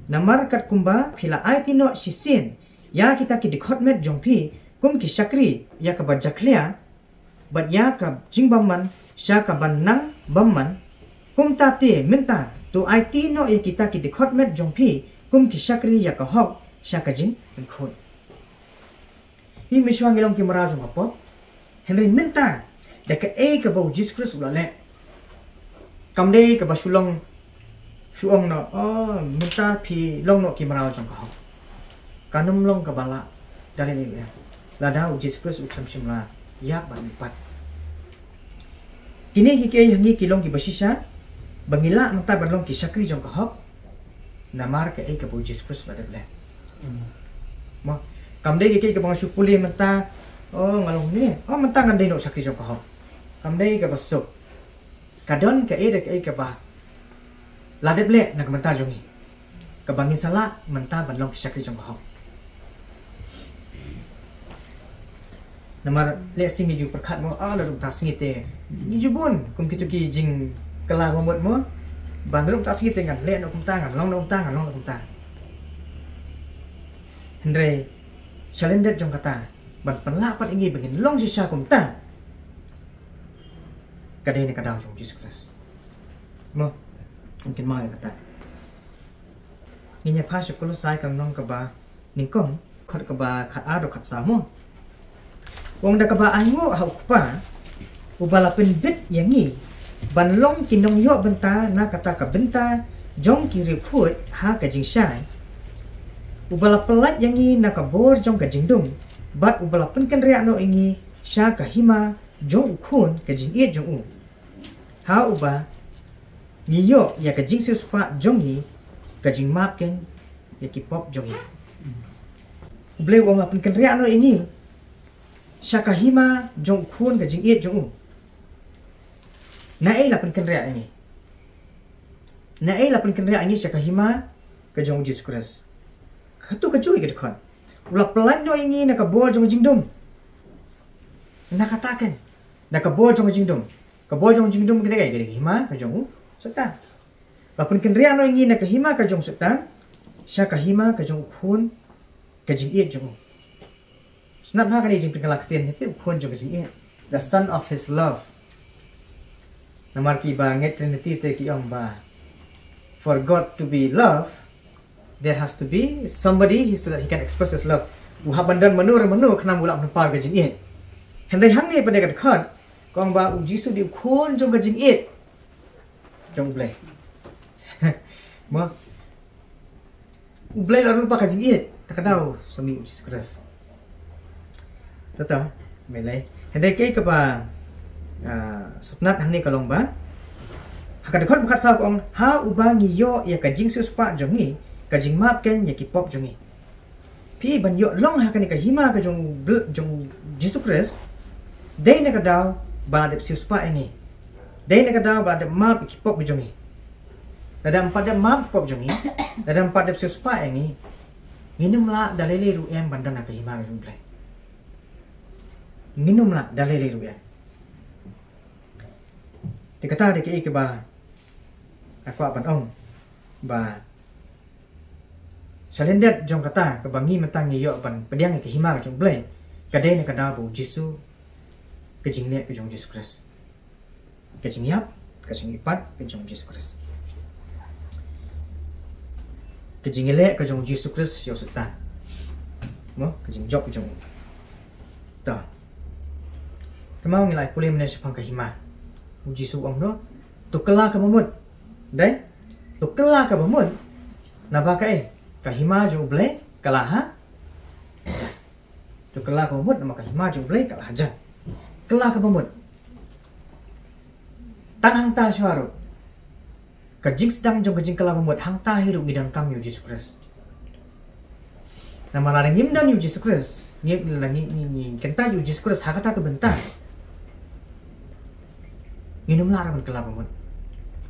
Namar katkumba phi la aiti noh shisien ïa kita ki dkhot met jong phi kum ki shakri ïa kaba jakhlia, bad ïa ka jingbymman sha kaban nang bymman, kumta te mynta to aiti noh ïa kita ki dkhot met jong phi kum ki shakri ïa ka hok sha ka jingpynkhuid. Ngi mynshuwa ngi long ki mraw jong ka pop. Hynrei mynta, da kaei kaba u Jisu Khrist u la leh, kam dei kaba shu long, shu ong noh, oh, mynta phi long noh ki mraw jong ka hok. Kan ym long kaba lah da lei lei. Lada u Jisu Khrist u khlem shym la ïap bad mihpat. Kine hi kaei ha ngi ki long kiba shisha, ba ngi lah mynta ban long ki shakri jong ka hok. Namar kaei kaba u Jisu Khrist u la dep leh. Mo, kam dei kaei kaba nga shu pule mynta, oh, nga long ne, oh, mynta ngan dei noh shakri jong ka hok. Kam dei kaba suk. Ka don kaei da kaei kaba la dep leh na ka bynta jong ngi, kaba ngin sa lah mynta ban long ki shakri jong ka hok. Namar lehse ngi ju pyrkhat mo, ah, naduh mynta sngi te, ngi ju bun kum kito ki jingkylla ba mut mo, ba naduh mynta sngi te ngan leh noh kumta, ngan long noh kumta, ngan long noh kumta. Hynrei shalyndet jong kata, ban pynlah pat ïa ngi ba ngin long shisha kumta, Ka dei na ka daw jong u Jisu Khrist. Mo, ngin kynmaw ïa kata. Ngin ïa phai sha Kolosai ka lynnong kaba nyngkong, dkhot kaba khatar haduh khatsaw mo. U ong da kaba ainguh ha u Kpa, uba la pynbit ïa ngi ban long ki nongïoh bynta na kata ka bynta jong ki riewkhuid ha ka jingshai. Uba la pyllait ïa ngi na ka bor jong ka jingdum, bad uba la pynkynriah noh ïa ngi sha ka hima jong u Khun ka jingïeit jong u. Ha uba ngi ïoh ïa ka jingsiewspah jong ngi, ka jingmap keiñ ïa ki pop jong ngi. U Blei u ong la pynkynriah noh ïa ngi sha ka hima jong u Khun ka jingïeit jong u. Naei la pynkynriah ïa ngi? Naei la pynkynriah ïa ngi sha ka hima ka jong u Jisu Khrist? Katu ka juh ïa ka dkhot. U la pyllait noh ïa ngi na ka bor jong ka jingdum. Na kata keiñ, na ka bor jong ka jingdum. Ka bor jong ka jingdum ka dei kaei? Ka dei ka hima ka jong u Soitan. La pynkynriah noh ïa ngi na ka hima ka jong u Soitan sha ka hima ka jong u Khun ka jingïeit jong u. Sngap ha kane ka jingpynkhlad ktien, ïa u Khun jong ka jingïeit, the Son of His love. Namar kiba ngeit Trinity te ki ong ba for God to be love, there has to be somebody he, so that he can express his love. U hap ban don mano re mano khnang ba u lah pynpaw ka jingïeit. Hynrei hangne pat ka dkhot ka ong ba u Jisu dei u Khun jong ka jingïeit jong u Blei. Mo, u Blei la ruh ba ka jingïeit, ta ka daw sa mih u Jisu Khrist. Tata, me lei. Hynrei kaei kaba, ah, sngewtynnat hangne ka long ba ha ka dkhot ba khatsaw ka ong, ha uba ngi ïoh ïa ka jingsiewspah jong ngi, ka jingmap keiñ ïa ki pop jong ngi. Phi, ban ïoh long ha kane ka hima ka jong u Bl-, jong u Jisu Khrist, dei na ka daw ba la dep siewspah ïa ngi. Dei na ka daw ba la dep map ïa ki pop jong ngi. Lada ym pat dep map ki pop jong ngi, lada ym pat dep siewspah ïa ngi, ngin ym lah da lei lei ruh em ban don ha ka hima ka jong u Blei. Ngin ym lah da lei lei ruh em. Te kata dei kaei kaba nga kwah ban ong ba sha lyndet jong kata kaba ngi mynta ngi ïoh ban pdiang ïa ka hima ka jong u Blei, ka dei na ka daw ba u Jisu, ka jingleh ka jong u Jisu Khrist, ka jingïap, ka jingïapat ka jong u Jisu Khrist, ka jingleh ka jong u Jisu Khrist ïa u Soitan. Mo, ka jingjop ka jong u. Ta. Te mo ngi la pule mynne shaphang ka hima. U Jisu u ong noh, to kylla kaba mut. Dei? To kylla kaba mut. Naba kaei? Ka hima jong u Blei ka la ha. To kylla kaba mut, namar ka hima jong u Blei ka la hajan. Kylla kaba mut. Tang hangta shuwa ruh, ka jingsdang jong ka jingkylla ba mut, hangta hi ruh ngi donkam ïa u Jisu Khrist. Namar lada ngim don ïa u Jisu Khrist, ngi, lada ngi, ngi, ngi kyntait ïa u Jisu Khrist ha kata ka bynta, ngin ym lah ruh ban kylla ba mut.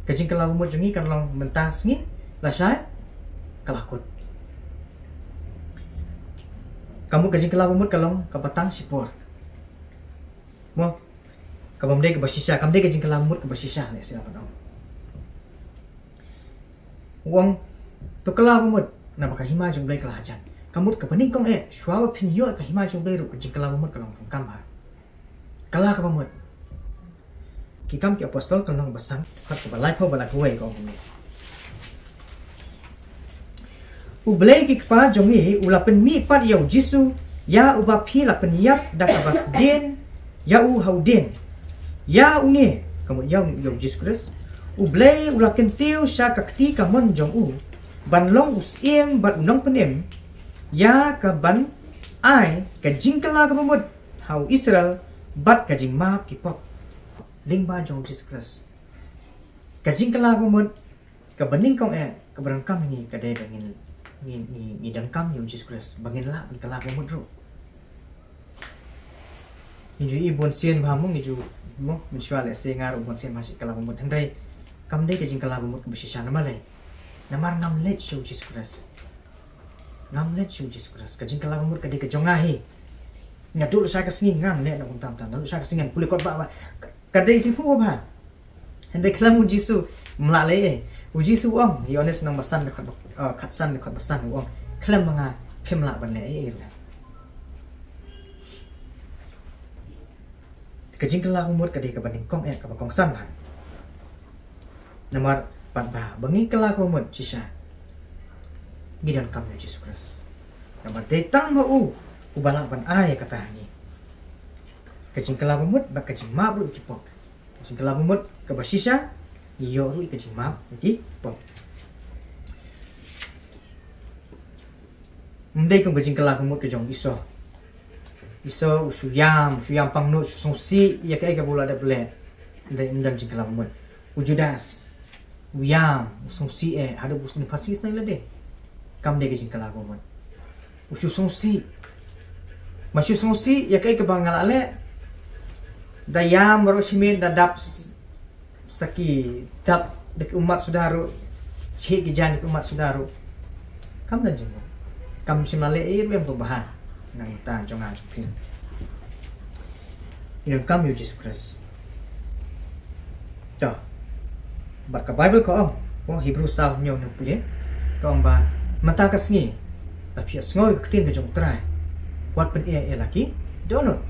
Ka jingkylla ba mut jong ngi kan long mynta sngi, lashai ka la kut. Ka mut ka jingkylla ba mut ka long kaba tang shipor. Mo, ka bym dei kaba shisha, kam dei ka jingkylla ba mut kaba shisha, lehse nga ban ong. U ong, to kylla ba mut, naba ka hima jong u Blei ka la hajan. Ka mut kaba nyngkong eh, shuwa ba phin ïoh ka hima jong u Blei ruh, ka jingkylla ba mut ka long ruh kam bha. Kylla kaba mut. Ki Kam ki Apostol ka lynnong ba san, dkhot kaba laiphew bad laiphew wei ka ong kumne. U Blei ki kpa jong ngi u la pynmih pat ïa u Jisu, ïa uba phi la pynïap da kaba sdien ïa u ha u dieng. Ïa une, ka mut ïa u, ïa u Jisu Khrist, u Blei u la kyntiew sha ka kti kamon jong u ban long u syiem bad u nongpynim, ïa kaban ai ka jingkylla kaba mut ha u Israel bad ka jingmap ki pop. Lyngba jong u Jisu Khrist, ka jingkylla kaba mut kaba nyngkong eh kaba donkam ïa ngi ka dei ba ngin, ngi, ngi, ngi donkam ïa u Jisu Khrist ba ngin lah ban kylla kaba mut ruh. Ngi ju i bun sien bha mo, ngi ju, mo, mynshuwa lehse nga ruh bun sien bha shu kylla kaba mut, hynrei kam dei ka jingkylla kaba mut kaba shisha. Namar lei? Namar ngam leit sha u Jisu Khrist. Ngam leit sha u Jisu Khrist. Ka jingkylla kaba mut ka dei ka jong nga hi. Nga duh lashai ka sngi ngan leh na kumta kumta, nga duh lashai ka sngi ngan pule kot ba ba. Ka, ka dei jingthmu bha. Hynrei khlem u Jisu, ym lah lei eh. U Jisu u ong, Ïoannis lynnong ba san dkhot ba, eh, khatsan dkhot ba san u ong, khlem ma nga phim lah ban leh ei ei ruh. Ka jingkylla ka mut ka dei kaba nyngkong eh, kaba kongsan bha. Namar pat ba, ba ngi kylla ka mut shisha, ngi donkam ïa u Jisu Khrist. Namar dei tang ma u uba lah ban ai kata ha ngi. Ka jingkylla ka mut bad ka jingmap ruh ïa ki pop. Ka jingkylla ka mut kaba shisha, ngi ïoh ruh ïa ka jingmap ïa ki pop. Ym dei kum ka jingkylla ka mut ka jong Esau. Esau u shu ïam, u shu ïam pangnud, u shu sngewsih ïa kaei kaba u la dep leh. Ym dei, ym don jingkylla ka mut. U Judas u ïam, u sngewsih eh, haduh ba u sngewsih sngewsih lade. Kam dei ka jingkylla ka mut. U shu sngewsih. Ma shu sngewsih ïa kaei kaba nga la leh. Da ïam baroh shi miet, da dap s- sa ki dap da ki ummat suda ruh, shet ki jaiñ da ki ummat suda ruh. Kam don jingmut. Kam shym la leh ei ruh ïa ka bha na ka bynta jong nga jong phi. Ngi donkam ïa u Jisu Khrist. To. Bad ka Baibl ka ong, oh, Hebru saw hynñiew hynñiew pule, ka ong ba mynta ka sngi, lada phi ïohsngew ïa ka ktien ka jong u Trai, wat pyneh ïa la ki dohnud.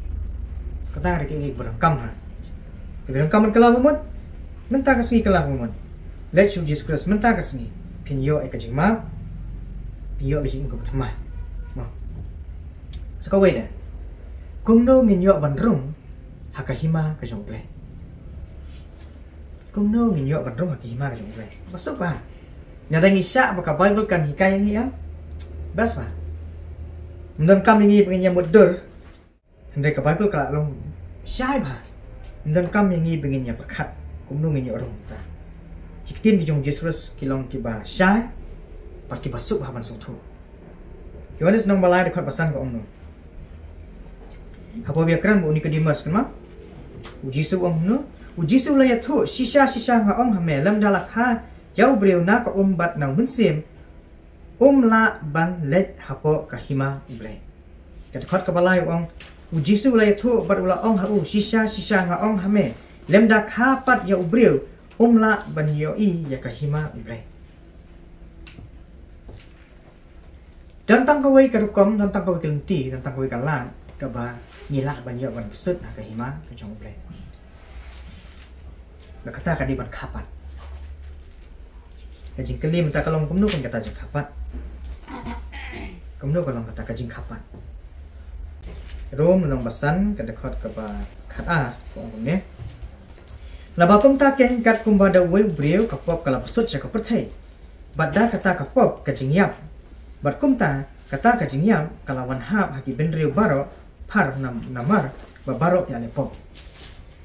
Kata ka dei kaei kaba phi donkam ha. Te phi donkam ban kylla ka mut. Mynta ka sngi kylla ka mut. Leit sha u Jisu Khrist mynta ka sngi. Phin ïoh ïa ka jingmap. Phin ïoh ïa ka jingim kaba thymmai. Mo. Sa kawei de. Kumno ngin ïoh ban rung ha ka hima ka jong U Blei? Kumno ngin ïoh ban rung ha ka hima ka jong U Blei? Ba suk bha. Lada ngi shah ba ka Baibl kan hikai ïa ngi, em? Best bha. Ym donkam ïa ngi ba ngin ïa mutdur. Hynrei ka Baibl ka la long shai bha. Ym donkam ïa ngi ba ngin ïa pyrkhat kumno ngin ïoh rung mynta. Ki ktien ki jong u Jisu Khrist ki long kiba shai bad kiba suk bha ban sngewthuh. Ïoannis lynnong ba lai dkhot ba san ka ong kumno? Hapoh ba ïakren bad u Nikodemus, kynmaw? U Jisu u ong kumno? U Jisu u la ïathuh, shisha shisha nga ong ha me, lymda la kha ïa u briew na ka um bad na u mynsiem, um lah ban leit hapoh ka hima U Blei. Ka dkhot kaba lai u ong, u Jisu u la ïathuh bad u la ong ha u, shisha shisha nga ong ha me, lymda kha pat ïa u briew, um lah ban ïohi ïa ka hima U Blei. Don tang kawei ka rukom, don tang kawei ka lynti, don tang kawei ka lad kaba ngi lah ban ïoh ban pyrsad ha ka hima ka jong U Blei. Bad kata ka dei ban kha pat. Ka jingkylli mynta ka long kumno kan kata jingkha pat? Kumno ka long kata ka jingkha pat? Rom lynnong ba san ka dkhot kaba khat ar ka ong kumne. Naba kumta keiñ katkum ba da uwei u briew ka pop ka la pyrsad sha ka pyrthei. Bad da kata ka pop ka jingïap. Bad kumta kata ka jingïap ka la wan hap ha ki bynriew baroh phar nam-, namar ba baroh ki la leh pop.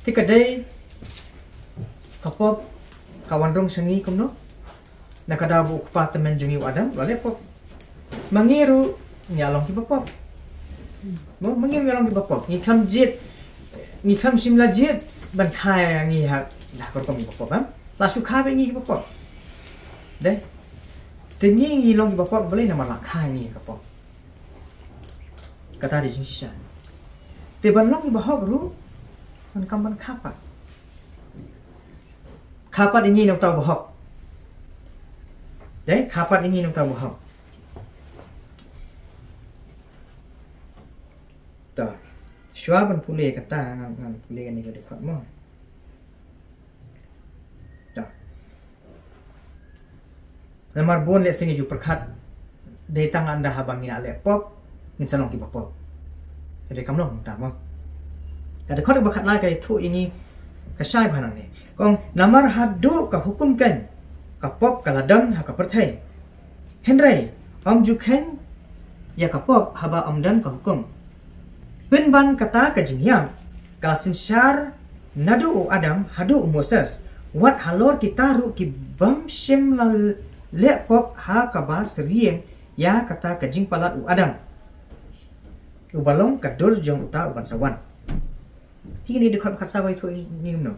Te ka dei ka pop ka wan rung sha ngi kumno? Na ka daw ba u kpa tymmen jong ngi u Adam u la leh pop. Ma ngi ruh ngi la long kiba pop. Mo, ma ngi ruh ngi la long kiba pop. Ngi khlem jied, ngi khlem shim la jied ban kha ïa ngi ha, ha ka rukom kiba pop, em? La shu kha beit ngi kiba pop. Dei. Te ngi ngi long kiba pop balei? Namar la kha ïa ngi ha ka pop. Kata dei jingshisha. Te ban long kiba hok ruh, donkam ban kha pat. Kha pat ïa ngi na uta uba hok. Dei, kha pat ïa ngi na uta uba hok. To. Shuwa ban pule kata, ngan, ngan pule kane ka dkhot mo. To. Namar bun lehse ngi ju pyrkhat, dei tang ynda haba ngi la leh pop ngin sa long kiba pop. Hynrei kam long kumta mo. Ka dkhot ba khatlai ka ïathuh ïa ngi ka shai bha nangne. Ka ong, namar haduh ka hukum keiñ ka pop ka la don ha ka pyrthei. Hynrei ym ju kheiñ ïa ka pop haba ym don ka hukum. Pynban kata ka jingïap ka la synshar naduh u Adam haduh u Moses, wat halor kita ruh ki bym shym la leh pop ha kaba syriem ïa kata ka jingpalat u Adam, uba long ka dur jong uta uban sa wan. Hi kine dkhot ba khatsaw ba ïathuh ïa ngi kumno?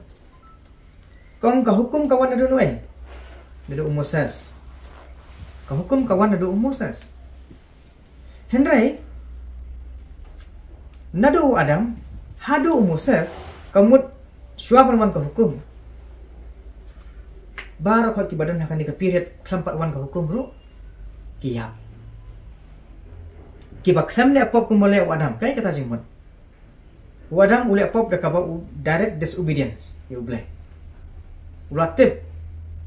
Ka ong ka hukum ka wan naduh uwei? Naduh u Moses. Ka hukum ka wan naduh u Moses. Hynrei naduh u Adam haduh u Moses, ka mut shuwa ban wan ka hukum, baroh kiba don ha kane ka period khlem pat wan ka hukum ruh ki ïap. Kiba khlem leh pop kumba leh u Adam, kaei kata jingmut? U Adam u leh pop da kaba u direct disobedience ïa U Blei. U la tip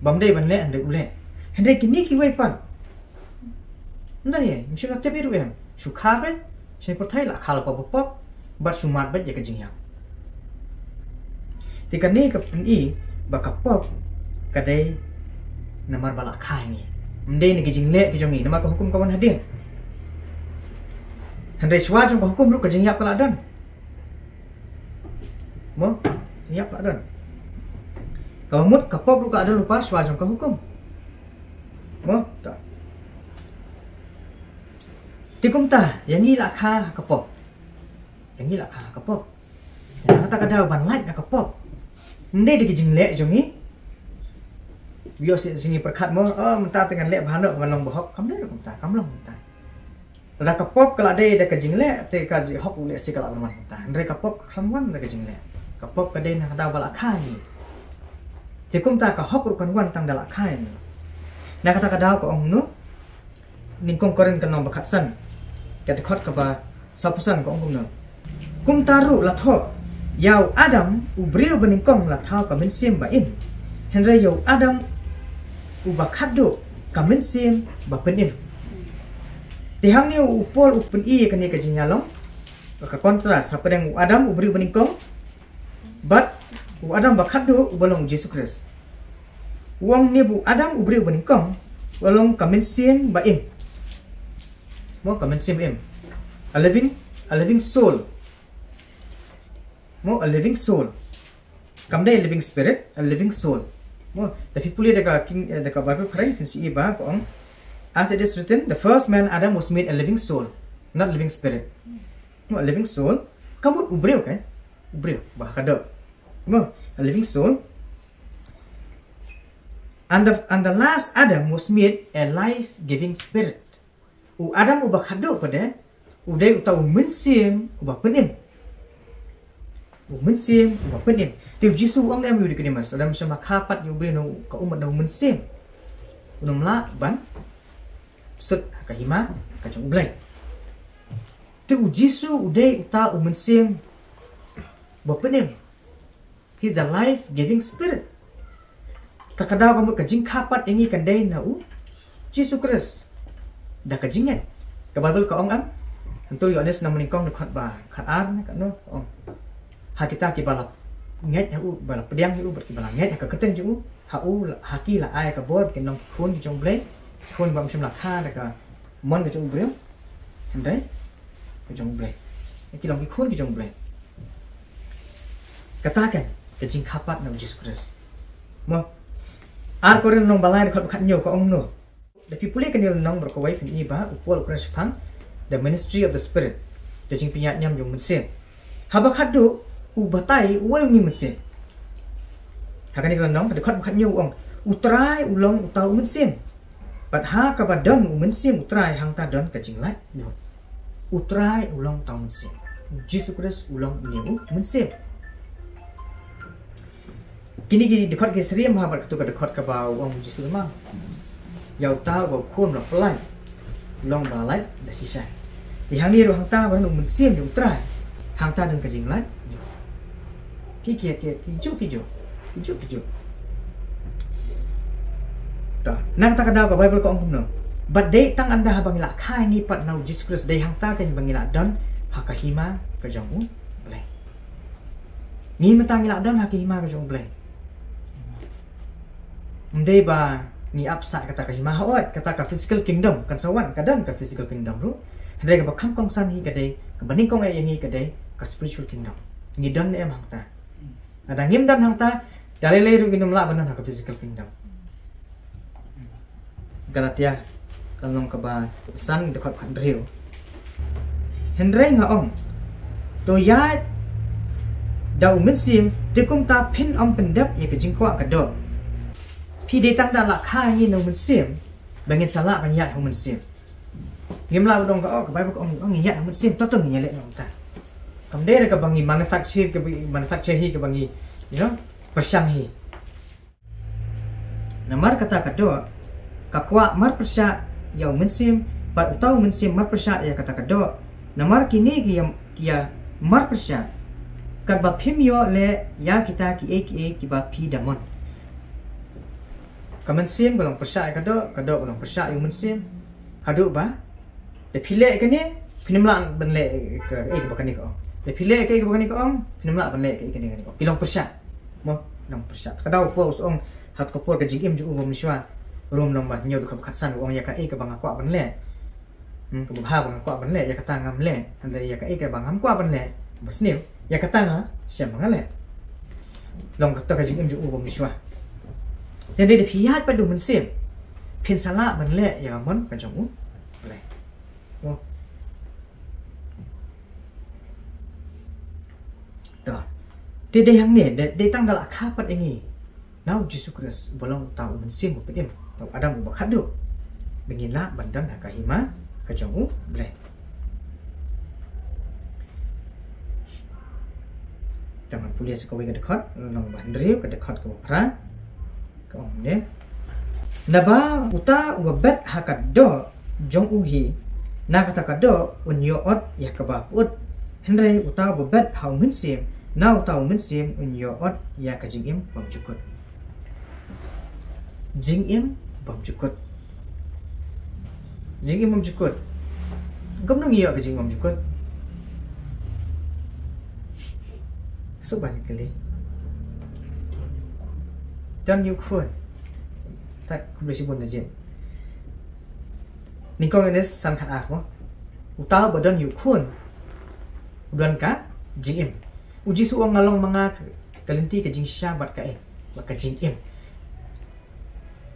ba ym dei ban leh, hynrei u leh. Hynrei kine kiwei pat, ym dei, ym shym la tip ïa ruh em. Shu kha beit, shu pyrthei la kha lypa ba pop, bad shu mad beit ïa ka jingïap. Te kane ka pyni ba ka pop ka dei namar ba la kha ïa ngi. Ym dei na ki jingleh ki jong ngi, namar ka hukum ka wan hadien. Hynrei shuwa jong ka hukum ruh ka jingïap ka la don. Mo, jingïap ka la don. Kaba mut ka pop ruh ka la don lypa shuwa jong ka hukum. Mo, ta. Te kumta, ïa ngi la kha ha ka pop. Ïa ngi la kha ha ka pop. Ïa kata ka daw ban lait na ka pop. Ym dei da ki jingleh jong ngi. Ïoh shi, shi ngi pyrkhat mo, oh, mynta te ngan leh bha noh ban long bahok. Kam dei ruh kumta, kam long kumta. Lada ka pop ka la dei da ka jingleh, te ka jingïap u leh shi ka la bha kumta. Hynrei ka pop kam wan da ka jingleh. Ka pop ka dei na ka daw ba la kha ïa ngi. Te kumta ka hok ruh kan wan tang da la kha ïa ngi. Na kata ka daw ka ong kumno? Nyngkong Korinth ka lynnong ba khatsan, ka dkhot kaba sawphew san ka ong kumno: Kumta ruh la thoh, ïa u Adam u briew ba nyngkong la thaw ka mynsiem ba im, hynrei ïa u Adam uba khatduh ka mynsiem ba pynim. Te hangne u Paul u pyni ïa kane ka jingïalong, ka contrast hapdeng u Adam u briew ba nyngkong bad u Adam ba khatduh uba long u Jisu Khrist. U ong ne ba u Adam u briew ba nyngkong u long ka mynsiem ba im. Mo, ka mynsiem im. A living, a living soul. Mo, a living soul. Kam dei a living spirit, a living soul. Mo, da phi pule da ka King, eh, da ka Bible phareng, phin sa ïohi ba ka ong, as it is written, the first man Adam was made a living soul, not living spirit. Mo, a living soul. Ka mut u briew kan? U briew ba khatduh. Mo, a living soul. And the, and the last Adam was made a life-giving spirit. U Adam uba khatduh pat de, u dei uta u mynsiem uba pynim. U mynsiem uba pynim. Te u Jisu u ong ne em ïa u Nicodemus, lada ym shym la kha pat ïa u briew na ka ummat na u mynsiem, un ym lah ban sut ha ka hima ka jong u Blei. Te u Jisu u dei uta u mynsiem ba pynim. He's the life-giving spirit. Ta ka daw ka mut ka jingkha pat ïa ngi kan dei na u Jisu Khrist. Da ka jingngeit. Ka Bible ka ong em, hangto Ïoannis na mynnyngkong dkhot ba khatar ne katno ka ong: Ha kita kiba la ngeit ha u, ba la pdiang ha u, bad kiba la ngeit ha ka kyrteng jong u, ha u, ha ki la ai ka bor ba kin long ki khun ki jong u Blei, ki khun ba ym shym la kha da ka mon ka jong u briew, hynrei ka jong u Blei. Ki long ki khun ki jong u Blei. Kata kan ka jingkha pat na u Jisu Khrist. Mo, Ar Korinth lynnong ba lai dkhot ba khathynñiew ka ong kumno? Da phi pule kane ka lynnong baroh kawei phin ïohi ba u Paul u kren shaphang the ministry of the Spirit, ka jingpynïaid niam jong u Mynsiem. Haba khatduh u batai uwei u mynsiem. Ha kane ka lynnong, ha dkhot ba khathynñiew u ong, U Trai u long uta u Mynsiem. Bad ha kaba don u Mynsiem U Trai hangta don ka jinglait. U Trai u long uta u Mynsiem. Jisu Khrist u long une u Mynsiem. Kine ki dkhot ki syriem ha bad kato ka dkhot kaba u ong u Jisu ma, ïa uta uba u Khun u la pynlait, u long ba la lait da shisha. Te hangne ruh hangta ba don u Mynsiem jong U Trai, hangta don ka jinglait. Ki ki ki ki ju ki ju ki ju ki ju. Ta, na kata ka daw ka Bible ka ong kumno? Bad dei tang ynda haba ngi la kha ïa ngi pat na u Jisu Khrist, dei hangta keiñ ba ngi la don ha ka hima ka jong u Blei. Ngi mynta ngi la don ha ka hima ka jong u Blei. Ym dei ba ngi ap sah kata ka hima, hooid, kata ka physical kingdom kan sa wan, ka don ka physical kingdom ruh. Hynrei kaba kham kongsan hi ka dei, kaba nyngkong eh ïa ngi ka dei ka spiritual kingdom. Ngi don ne em hangta? Lada ngim don hangta, da lei lei ruh ngin ym lah ban don ha ka physical kingdom. Galatia, ka lynnong kaba san, dkhot khathynriew. Hynrei nga ong, to ïaid da u Mynsiem, te kumta phin ym pyndep ïa ka jingkwah ka doh. Phi, dei tang da la kha ïa ngi na u Mynsiem ba ngin sa lah ban ïaid ha u Mynsiem. Ngim lah ban ong ka, oh, ka Bible ka ong, ong ïaid ha u Mynsiem, to to ngin ïaleh noh mynta. Kam dei da kaba ngi manufacture, kaba ngi manufacture hi, kaba ngi, you know, pyrshang hi. Namar kata ka doh ka kwah mar pyrshah ïa u Mynsiem, bad uta u Mynsiem mar pyrshah ïa kata ka doh. Namar kine ki ïa, ki ïa mar pyrshah Katba phim ïoh leh ïa kita kiei kiei kiba phi da mon. Ka mynsiem ka long pyrshah ïa ka doh, ka doh ka long pyrshah ïa u mynsiem. Haduh ba da phi leh kane, phin ym lah ban leh kaei kaba kane ka ong. Da phi leh kaei kaba kane ka ong, phin ym lah ban leh kaei kane ka ong. Ki long pyrshah. Mo, ki long pyrshah. Ka daw por u ong, ha ka por ka jingim jong u bym shuwa. Rom lynnong ba hynñiew dkhot khatsan u ong ïa kaei kaba nga kwah ban leh. Hmm, kaba bha ba nga kwah ban leh, ïa kata ngam leh. Hynrei ïa kaei kaba ngam kwah ban leh, ba sniew, ïa kata nga shem ba nga leh. Long kata ka jingim jong u bym shuwa. Te dei da phi ïaid pat da u mynsiem, phin sa lah ban leh ïa ka mon ka jong u Blei. Oh. To. Te dei hangne, dei, dei tang da la kha pat ïa ngi na u Jisu Khrist uba long uta u mynsiem u pynim, uta u Adam uba khatduh, ba ngin lah ban don ha ka hima ka jong u Blei. Tang ngan pule sa kawei ka dkhot, lynnong ba hynriew, ka dkhot kaba phra. Ka ong ne. Naba uta uba bet ha ka doh jong u hi, na kata ka doh un ïoh ot ïa kaba pyut. Hynrei uta uba bet ha u mynsiem, na uta u mynsiem un ïoh ot ïa ka jingim bymjukut. Jingim bymjukut. Jingim bymjukut. Kumno ngi ïoh ka jingim bymjukut? Suk ba jingkylli. Don ïa u khun. Tak, khublei shibun na jin. Nyngkong Ïoannis san khat ar mo. Uta uba don ïa u khun u don ka jingim. U Jisu u ong nga long ma nga ka, ka lynti, ka jingshisha bad kaei, bad ka jingim.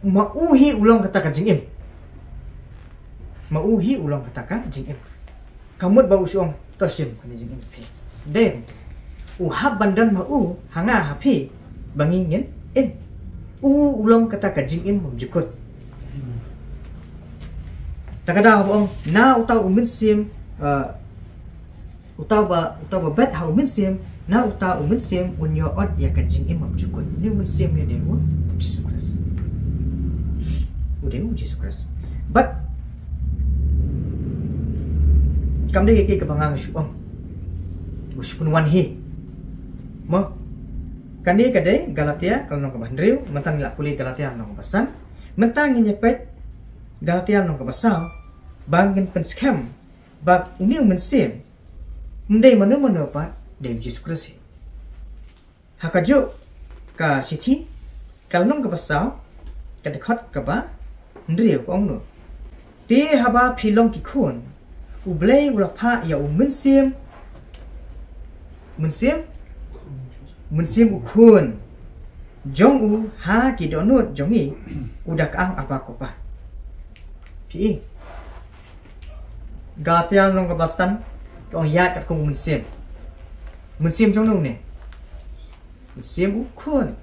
Ma u hi u long kata ka jingim. Ma u hi u long kata ka jingim. Ka mut ba u shu ong to shim kane jingim phi. Dei u hap ban don ma u ha nga ha phi ba ngi ngin im. U u long kata ka jingim bymjukut. Ta ka daw ba ong na uta u mynsiem, uh, uta uba, uta uba bet ha u mynsiem, na uta u mynsiem un ïoh ot ïa ka jingim bymjukut. Une u mynsiem ne dei u Jisu Khrist. U dei u Jisu Khrist. Bad kam dei ïa kaei kaba nga nga shu ong, u shu pynwan hi. Mo. Kane ka dei Galatia ka lynnong kaba hynriew, mynta ngi la pule Galatia lynnong kaba san. Mynta ngin ïa peit Galatia lynnong kaba saw ba ngin pynskhem ba une u mynsiem ym dei mano mano pat, dei u Jisu Khrist hi. Ha kajuh ka shithi ka lynnong kaba saw, ka dkhot kaba hynriew ka ong noh. Te haba phi long ki khun, u Blei u la phah ïa u mynsiem, mynsiem, mynsiem u khun jong u ha ki dohnud jong ngi, u da kang Abba, Ko Pa. Phi i. Galatia lynnong kaba san ka ong ïa katkum u mynsiem. Mynsiem jong no ne? Mynsiem u khun.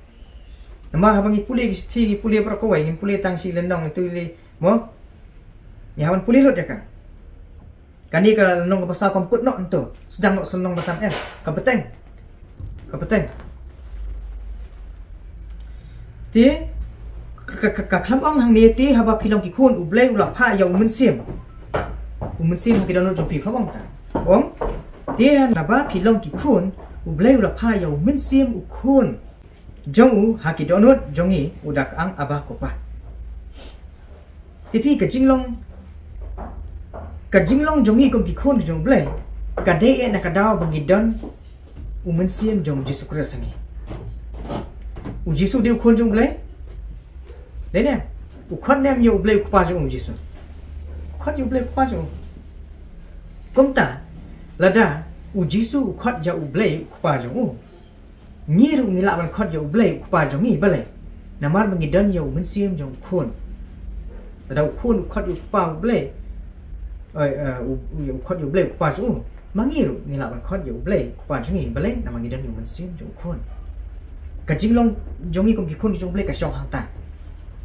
Namar haba ngi pule ki shithi, ngi pule baroh kawei, ngi pule tang shi lynnong, itu le mo. Ngi hap ban pule lut ïa ka. Kane ka lynnong kaba saw kam kut noh nto. Sdang noh sa lynnong ba san em. Ka bteng. Ka bteng. Te ka, ka, ka, ka khlem ong hangne te haba phi long ki khun u Blei u la phah ïa u mynsiem. U mynsiem ha ki dohnud jong phi, khlem ong ta. Ong te naba phi long ki khun u Blei u la phah ïa u mynsiem u khun jong u ha ki dohnud jong ngi, u da kang Abba, Ko Pa. Te phi, ka jinglong, ka jinglong jong ngi kum ki khun jong u Blei ka dei eh na ka daw ba ngi don u mynsiem jong u Jisu Khrist ha ngi. U Jisu dei u khun jong u Blei? Dei ne? U khot ne em ïa u Blei u Kpa jong u, u Jisu? U khot ïa u Blei u Kpa jong u. Kumta lada u Jisu u khot ïa u Blei u Kpa jong u, ngi ruh ngi lah ban khot ïa u Blei u Kpa jong ngi, balei? Namar ba ngi don ïa u mynsiem jong u khun. Lada u khun u khot ïa u Kpa u Blei, eh, eh, u, u, u khot ïa u Blei u Kpa jong u, ma ngi ruh ngi lah ban khot ïa u Blei u Kpa jong ngi, balei? Namar ngi don ïa u mynsiem jong u khun. Ka jinglong jong ngi kum ki khun ki jong u Blei ka shong hangta.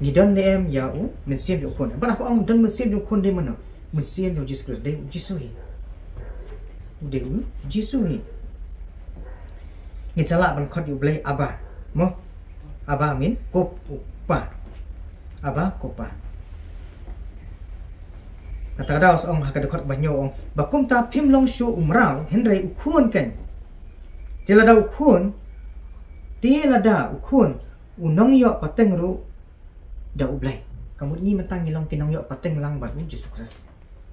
Ngi don ne em ïa u mynsiem jong u khun? Bad haba ong don mynsiem jong u khun, dei mano? Mynsiem jong u Jisu Khrist, dei u Jisu hi. U dei u Jisu hi. Ngin sa lah ban khot ïa u Blei Abba. Mo? Abba mean Ko Pa. Abba, Ko Pa. Kata ka daw sa ong ha ka dkhot ba hynñiew, ong ba kumta phim long shuh u mraw hynrei u khun keiñ. Te lada u khun, te lada u khun u nongïoh pateng ruh da U Blei, ka mut ngi mynta ngi long ki nongïoh pateng lang bad U Jisu Khrist.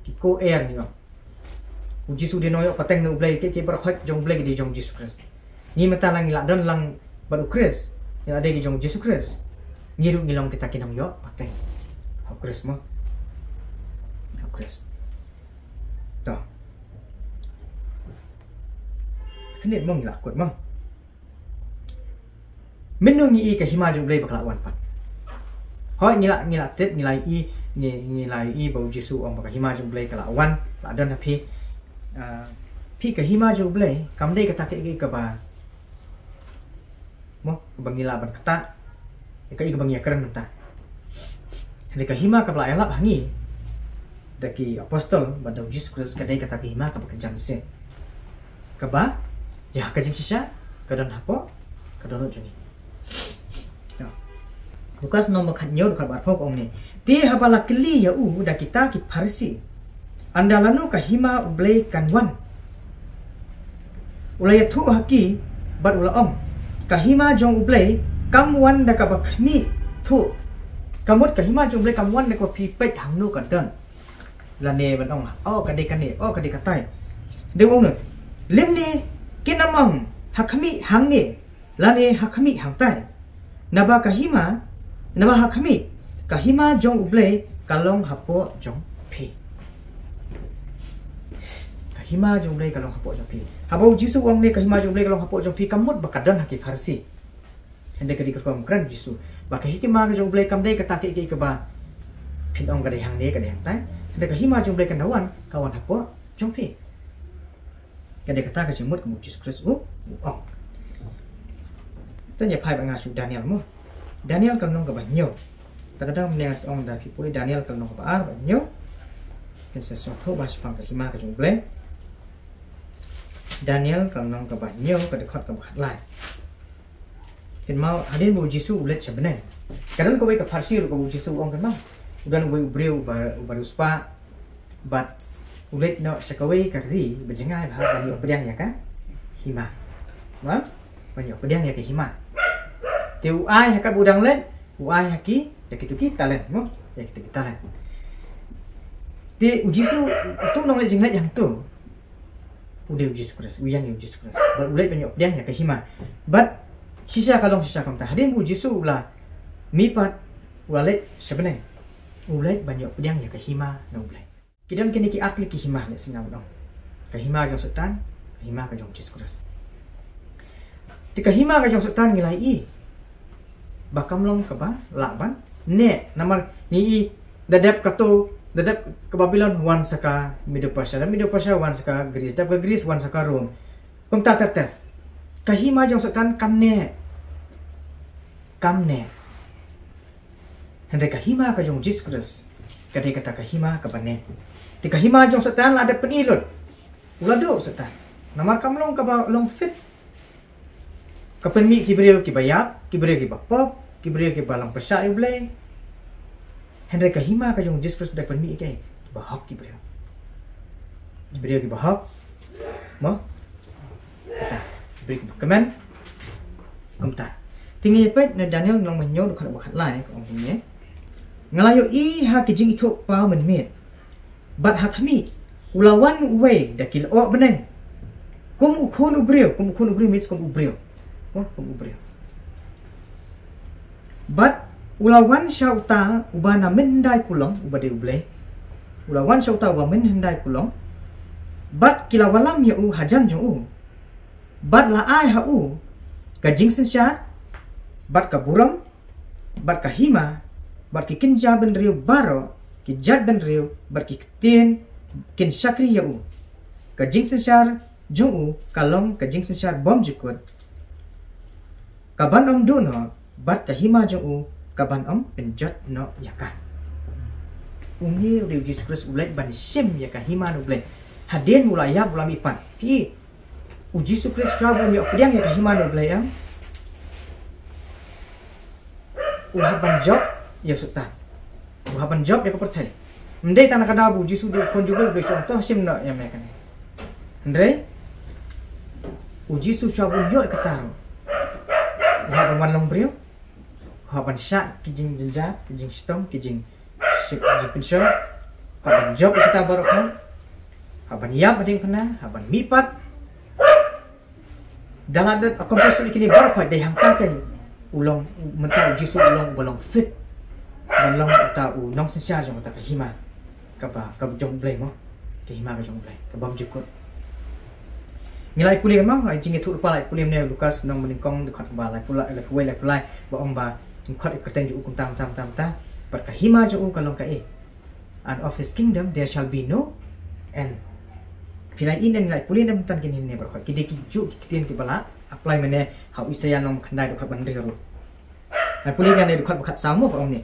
Ki ko-heir ngi long. U Jisu u dei nongïoh pateng na U Blei, ki, ki baroh jong U Blei ki dei jong U Jisu Khrist. Ngi mynta la ngi la don lang bad U Khrist, ngi la dei ki jong U Jisu Khrist. Ngi ruh ngi long kita ki nongïoh pateng ha U Khrist mo. Ha U Khrist. To. Kane mo ngi la kut mo. Mynno ngi i ka hima jong U Blei ba ka la wan pat? Hooid, ngi la, ngi la tip, ngi la i, ngi, ngi la i ba U Jisu u ong ba ka hima jong U Blei ka la wan, la don ha phi. Ah, phi, ka hima jong U Blei kam dei kata kaei kaei kaba, mo, kaba ngi lah ban ktah, kaei kaba ngi ïakren mynta. Hynrei ka hima kaba la ïalap ha ngi da ki apostol bad da U Jisu Khrist ka dei kata ka hima kaba kynja mynsiem, kaba ïa ka jingshisha ka don hapoh ka dohnud jong ngi. Lukas lynnong ba khathynñiew dkhot ba arphew ka ong ne: Te haba la kylli ïa u da kita ki Pharisi, ynda lano ka hima U Blei kan wan, u la ïathuh ha ki bad u la ong: Ka hima jong U Blei kam wan da kaba khmih thuh. Ka mut ka hima jong U Blei kam wan da kaba phi peit hangno ka don, lane ban ong, oh, ka dei kane, oh, ka dei katai. Dei u ong ne: Lymne kin ym ong, ha khmih hangne, lane ha khmih hangtai. Naba ka hima, naba ha khmih, ka hima jong U Blei ka long hapoh jong phi. Ka hima jong U Blei ka long hapoh jong phi. Haba U Jisu u ong ne ka hima jong U Blei ka long hapoh jong phi, ka mut ba ka don ha ki Pharisi. Hynrei ka dei ka rukom kren U Jisu ba ka hima ka jong U Blei kam dei kata kaei kaei kaba phin ong ka dei hangne, ka dei hangtai. Hynrei ka hima jong U Blei kan da wan, ka wan hapoh jong phi. Ka dei kata ka jingmut ka mut Jisu Khrist u, u ong. Te ngi phai bad nga sha u Daniel mo. Daniel ka lynnong kaba hynñiew. Te ka dang mynne nga sa ong da phi pule Daniel ka lynnong kaba ar bad hynñiew. Phin sa sngewthuh ba shaphang ka hima ka jong U Blei. Daniel ka lynnong kaba hynñiew, ka dkhot kaba khatlai. Kynmaw, hadien ba u Jisu u leit sha bneng, ka don kawei ka Pharisi ruh kaba u Jisu u ong, kynmaw. U don uwei u briew uba, uba riewspah, bad u leit noh sha kawei ka ri ba jngai bha ban ïoh pdiang ïa ka hima. Mo? Ban ïoh pdiang ïa ka hima. Te u ai ha kaba u dang leit, u ai ha ki, ïa kito ki talent mo, ïa kito ki talent. Te u Jisu, uto u nongleit jingleit hangto, u dei u Jisu Khrist, u ïeng ïa u Jisu Khrist. Bad u leit ban ïoh pdiang ïa ka hima. Bad shisha ka long shisha kumta. Hadien ba u Jisu u la mihpat, u la leit sha bneng, u leit ban ïoh pdiang ïa ka hima na U Blei. Ki don kine ki ar tylli ki hima, lehse nga ban ong. Ka hima ka jong Soitan, ka hima ka jong u Jisu Khrist. Te ka hima ka jong Soitan ngi la ïohi ba kam long kaba lah ban neh, namar ngi ïohi da dep kato, da dep ka Babilon wan sa ka Medo Persia, da Medo Persia wan sa ka Greece, da ka Greece wan sa ka Rome. Kumta ter ter. Ka hima jong Soitan kam neh. Kam neh. Hynrei ka hima ka jong u Jisu Khrist ka dei kata ka hima kaba neh. Te ka hima jong Soitan la dep pyni lut. U la duh Soitan. Namar kam long kaba long fit. Ka pynmih ki briew kiba ïap, ki briew kiba pop, ki briew kiba long pyrshah ïa U Blei. Hynrei ka hima ka jong u Jisu Khrist u dei pynmih ïa ki, kiba hok ki briew. Ki briew kiba hok. Mo? Kata. Ki briew kiba kmen. Kumta. Te ngi peit na Daniel lynnong ba hynñiew dkhot ba khatlai, ka ong kumne: Nga la ïohi ha ki jingithuhpaw mynmiet, bad ha khmih, u la wan uwei da ki lyoh bneng, kum u Khun u briew, kum u Khun u briew means kum u briew. Oh, kum u briew. Bad u la wan sha uta uba na mynhyndai kulong, uba dei U Blei. U la wan sha uta uba mynhyndai kulong. Bad ki la wallam ïa u hajan jong u. Bad la ai ha u ka jingsynshar, bad ka burom, bad ka hima, bad ki kynja bynriew baroh, ki jaid bynriew, bad ki ktien kin shakri ïa u. Ka jingsynshar jong u ka long ka jingsynshar bymjukut, ka ban ym duh noh, bad ka hima jong u ka ban ym pynjot noh ïa ka. Une u dei u Jisu Khrist u leit ban shim ïa ka hima na U Blei. Hadien u la ïap, u la mihpat. Phi, u Jisu Khrist shuwa ba un ïoh pdiang ïa ka hima na U Blei, em, u hap ban jop ïa u Soitan. U hap ban jop ïa ka pyrthei. Ym dei tang na ka daw ba u Jisu u dei u Khun jong U Blei, U Blei u ong to shim noh ïa me kane. Hynrei U Jisu shuwa ba u ïoh ïa kata ruh, u hap ban wan long briew, u hap ban shah ki jingjynjar, ki jingshitom, ki jing, ki jingpynshoi, u hap ban jop ïa kata baroh kawei, u hap ban ïap ha diengphna, u hap ban mihpat. Da lada u accomplish ïa kine baroh kawei, dei hangta keiñ u long, mynta u Jisu u long, u ba long fit ban long uta u nongsynshar jong kata ka hima kaba, kaba jong U Blei mo, ka hima ka jong U Blei ka bymjukut. Ngi la ïa pule mo, ha ka Jingïathuhlypa la ïa pule mynne, Lukas lynnong banyngkong, dkhot ba laiphew lai, laiphew wei, laiphew lai, ba ong ba ngin khot ïa ka kyrteng jong u kumta, kumta, kumta, kumta. Bad ka hima jong u ka long kaei? And of his kingdom there shall be no end. Phi la ïohi ne, ngi la ïa pule ne mynta kine, ne baroh kawei, ki dei kijuh ki ktien kiba la apply mynne ha u Isaïah lynnong khyndai, dkhot ba hynriew ruh. Ngi pule hangne dkhot ba khatsaw mo, ka ong ne: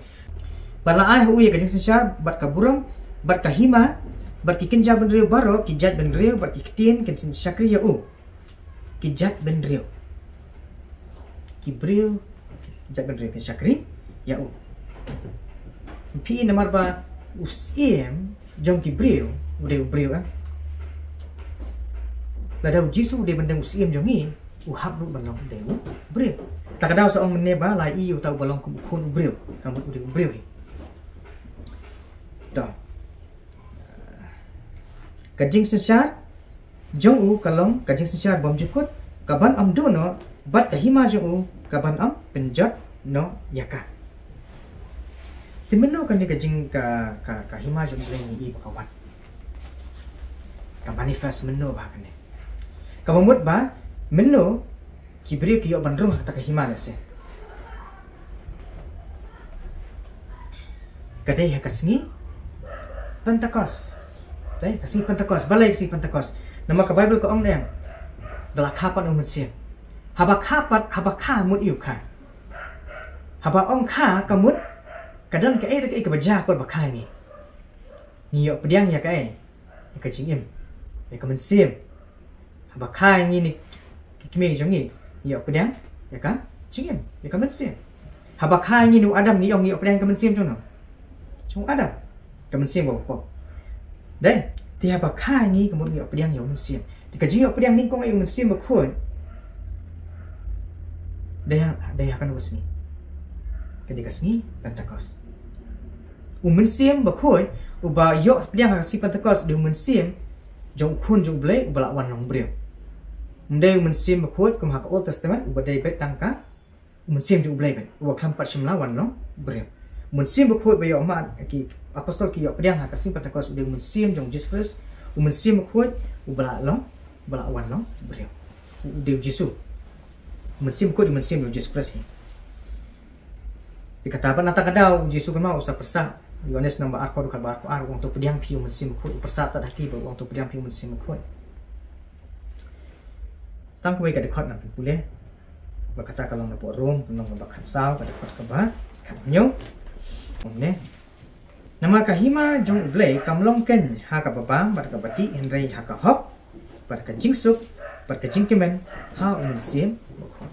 Bad la ai ha u ïa ka jingsynshar bad ka burom bad ka hima, bad ki kynja bynriew baroh, ki jaitbynriew bad ki ktien kin shakri ïa u. Ki jaitbynriew, ki briew, ki jaitbynriew kin shakri ïa u. Phi, namar ba u syiem jong ki briew u dei u briew, eh. Lada u Jisu u dei ban dei u syiem jong ngi, u hap ruh ban long u dei u briew. Kata ka daw sa ong mynne ba la ïohi uta uba long kum u khun u briew, ka mut u dei u briew hi. To. Ka jingsynshar jong u ka long ka jingsynshar bymjukut, ka ban ym duh noh, bad ka hima jong u ka ban ym pynjot noh ïa ka. Te mynno kane ka jing, ka, ka, ka hima jong U Blei ngi ïohi ba ka wan, ka manifest mynno ba kane? Kaba mut ba mynno ki briew ki ïoh ban rung ha kata ka hima lehse? Ka dei ha ka sngi Pentekost. Dei ka sngi Pentekost. Balei ka sngi Pentekost? Namar ka Baibl ka ong ne, da la kha pat ïa u Mynsiem. Haba kha pat, haba kha mut ïa u kha. Haba ong kha, ka mut ka don kaei kaei kaba jia pat ba kha ïa ngi. Ngi ïoh pdiang ïa kaei? Ïa ka jingim, ïa ka Mynsiem. Haba kha ïa ngi ne ki kmie jong ngi, ngi ïoh pdiang ïa ka jingim, ïa ka Mynsiem. Haba kha ïa ngi ne u Adam, ngi ong ngi ïoh pdiang ïa ka mynsiem jong no, jong u Adam, ka mynsiem ba pop. Dei, te haba kha ïa ngi ka mut ngi ïoh pdiang ïa u Mynsiem. Te ka jingïoh pdiang nyngkong ïa u Mynsiem Bakhuid, dei ha, dei ha kano ka sngi? Ka dei ka sngi Pentekost. U Mynsiem Bakhuid uba ïoh pdiang ha ka sngi Pentekost dei u mynsiem jong u Khun jong U Blei uba la wan long briew. Ym dei u Mynsiem Bakhuid kum ha ka Old Testament uba dei beit tang ka u Mynsiem jong U Blei beit uba khlem pat shym la wan long briew. U Mynsiem Bakhuid ba ïoh mad, ki apostol ki ïoh pdiang ha ka sngi Pentekost u dei u Mynsiem jong Jisu Khrist, u Mynsiem Bakhuid uba la long, uba la wan long briew. U dei u Jisu. U Mynsiem Bakhuid u Mynsiem jong Jisu Khrist hi. Te kata pat nangta ka daw u Jisu kynmaw u sa pyrsad. Ïoannis lynnong ba arphew, dkhot ba arphew ar, u ong to pdiang phi u Mynsiem Bakhuid, u pyrsad tad ha ki ba u ong to pdiang phi u Mynsiem Bakhuid. Sa tang kawei ka dkhot ngan pule. Ba kata ka long napoh Rom, lynnong ba khatsaw, ka dkhot kaba khathynñiew. Ong ne: Namar ka hima jong U Blei kam long keiñ ha kaba bam bad kaba dih, hynrei ha ka hok bad ka jingsuk bad ka jingkmen ha u Mynsiem Bakhuid.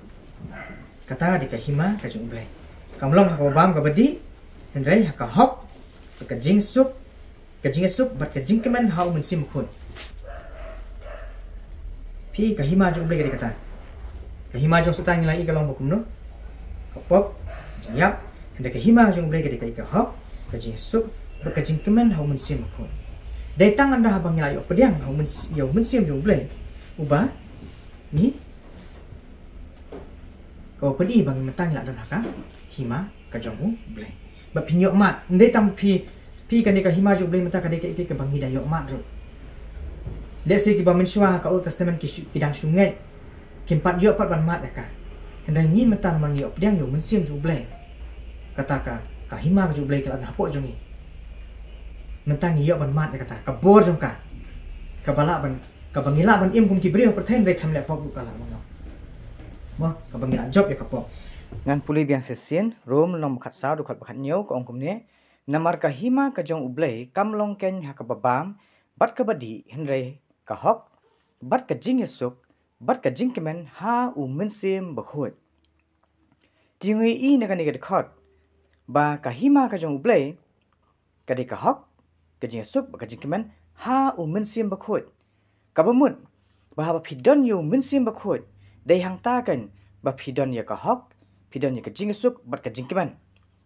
Kata dei ka hima ka jong U Blei. Kam long ha kaba bam kaba dih, hynrei ha ka hok bad ka jingsuk, ka jingïasuk bad ka jingkmen ha u Mynsiem Bakhuid. Phi, ka hima jong U Blei ka dei kata. Ka hima jong Soitan ngi la ïohi ka long ba kumno? Ka pop, jingïap. Hynrei ka hima jong U Blei ka dei ka, ka hok, ka jingïasuk bad ka jingkmen ha u Mynsiem Bakhuid. Dei tang ynda haba ngi la ïoh pdiang ha u Myns-, ïa u Mynsiem jong U Blei uba ngi, kaba pyni ba ngi mynta ngi la don ha ka hima ka jong U Blei. Ba phin ïoh mad, ym dei tang phi, phi, kane ka hima jong U Blei mynta ka dei ka, ka, kaba ngi da ïoh mad ruh. Lehse kiba mynshuwa ha ka Old Testament ki shu, ki dang shu ngeit, kim pat ïoh pat ban mad ïa ka. Hynrei ngi mynta namar ngi ïoh pdiang ïa u Mynsiem jong U Blei, kata ka, ka hima ka jong U Blei ka la don hapoh jong ngi. Mynta ngi ïoh ban mad ïa kata ka bor jong ka, kaba lah ban, kaba ngi lah ban im kum ki briew ha pyrthei, hynrei khlem leh pop ruh ka lah ban long. Mo, kaba ngi lah jop ïa ka pop. Ngan pule biang shisien, Rom lynnong ba khatsaw, dkhot ba khathynñiew, ka ong kumne: Namar ka hima ka jong U Blei kam long keiñ ha kaba bam bad kaba dih, hynrei ka hok bad ka jingïasuk bad ka jingkmen ha u Mynsiem Bakhuid. Te ngi ïohi na kane ka dkhot ba ka hima ka jong U Blei ka dei ka hok, ka jingïasuk bad ka jingkmen ha u Mynsiem Bakhuid. Kaba mut ba haba phi don ïa u Mynsiem Bakhuid, dei hangta kan ba phi don ïa ka hok, phi don ïa ka jingïasuk bad ka jingkmen.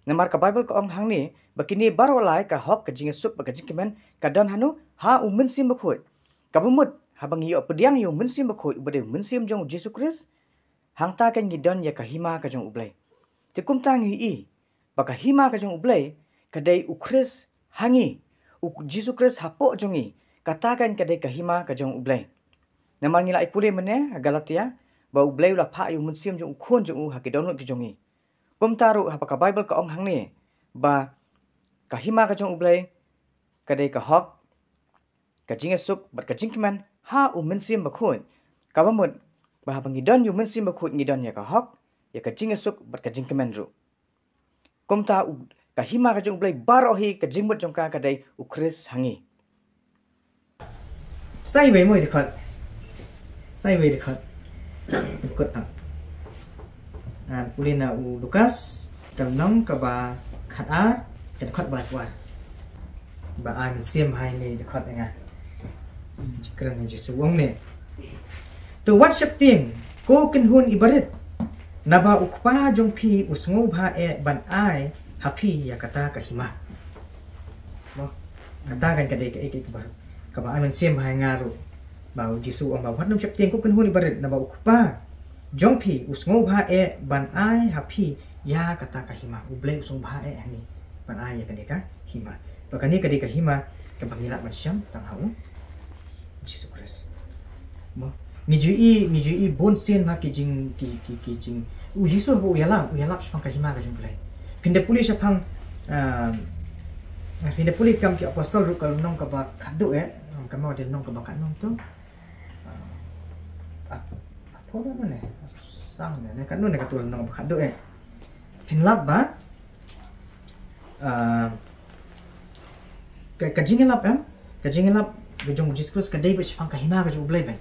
Namar ka Baibl ka ong hangne ba kine baroh lai, ka hok, ka jingïasuk bad ka jingkmen, ka don hano? Ha u Mynsiem Bakhuid. Kaba mut haba ngi ïoh pdiang ïa u Mynsiem Bakhuid uba dei u Mynsiem jong u Jisu Khrist, hangta kan ngi don ïa ka hima ka jong u Blei. Te kumta ngi i ba ka hima ka jong u Blei ka dei u Khrist ha ngi, u Jisu Khrist hapoh jong ngi, kata kan ka dei ka hima ka jong u Blei. Namar ngi la i pule mynne ha Galatia ba u Blei u la phah ïa u Mynsiem jong u Khun jong u ha ki dohnud ki jong ngi. Kumta ruh haba ka Baibl ka ong hangne ba ka hima ka jong u Blei ka dei ka hok, ka jingïasuk bad ka jingkmen ha u Mynsiem Bakhuid. Kaba mut ba haba ngi don ïa u Mynsiem Bakhuid ngi don ïa ka hok, ïa ka jingïasuk bad ka jingkmen ruh. Kumta u, ka hima ka jong u Blei baroh hi ka jingmut jong ka ka dei u Khrist ha ngi. Sa iwei mo i dkhot. Sa iwei i dkhot. Dkhot na. Ngan pule na u Lukas ka lynnong kaba khatar, ka dkhot ba laiphew ar. Ba ai mynsiem bha ïa ngi, dkhot nga. Jingkren u Jisu u ong ne. To wat sheptieng ko kynhun ibarit, naba u Kpa jong phi u sngewbha eh ban ai ha phi ïa kata ka hima. Mo, kata kan ka dei kaei kaei kaba, kaba ai mynsiem bha ïa nga ruh. Ba u Jisu u ong ba wat nym sheptieng ko kynhun ibarit, naba u Kpa jong phi u sngewbha eh ban ai ha phi ïa kata ka hima. U Blei u sngewbha eh ha ngi ban ai ïa kane ka hima. Ba kane ka dei ka hima kaba ngi lah ban shem tang ha u Jisu Khrist. Mo, ngi ju i, ngi ju i bun sien ha ki jing, ki, ki, ki jing. U Jisu haba u ïalap, u ïalap shaphang ka hima ka jong u Blei. Phin da pule shaphang, um, phin da pule Kam ki Apostol ruh ka lynnong kaba khatduh eh, kam ma dei lynnong kaba khatduh to. Ah, ah, pho da ne, sang ne, ne khatduh ne, katu lynnong kaba khatduh eh. Phin lap ba, ah, ka, ka jingïalap em, ka jingïalap ka jong u Jisu Khrist ka dei beit shaphang ka hima ka jong u Blei beit.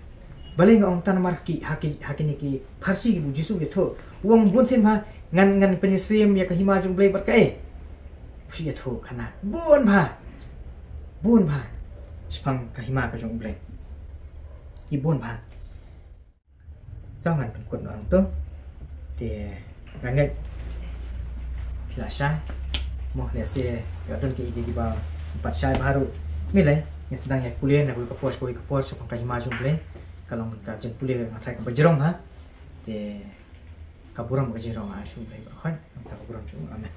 Balei nga ong ta? Namar ki, ha ki, ha kine ki pharshi kiba u Jisu u ïathuh, u ong bun sien bha ngan, ngan pynïasyriem ïa ka hima jong u Blei bad kaei? U shu ïathuh khana bun bha, bun bha shaphang ka hima ka jong u Blei. Ki bun bha. To ngan pynkut noh hangto. Te nga ngeit phi la shai. Mo, lehse ïoh don kiei kiei kiba ym pat shai bha ruh. Ym lei, ngin sdang ïa pule na kawei ka por, kawei ka por shaphang ka hima jong u Blei. Ka long ka jingpule nga tharai kaba jrong ha. Te ka burom ka jingrong ha shu u Blei baroh. Nangta ka burom jong u. Amen.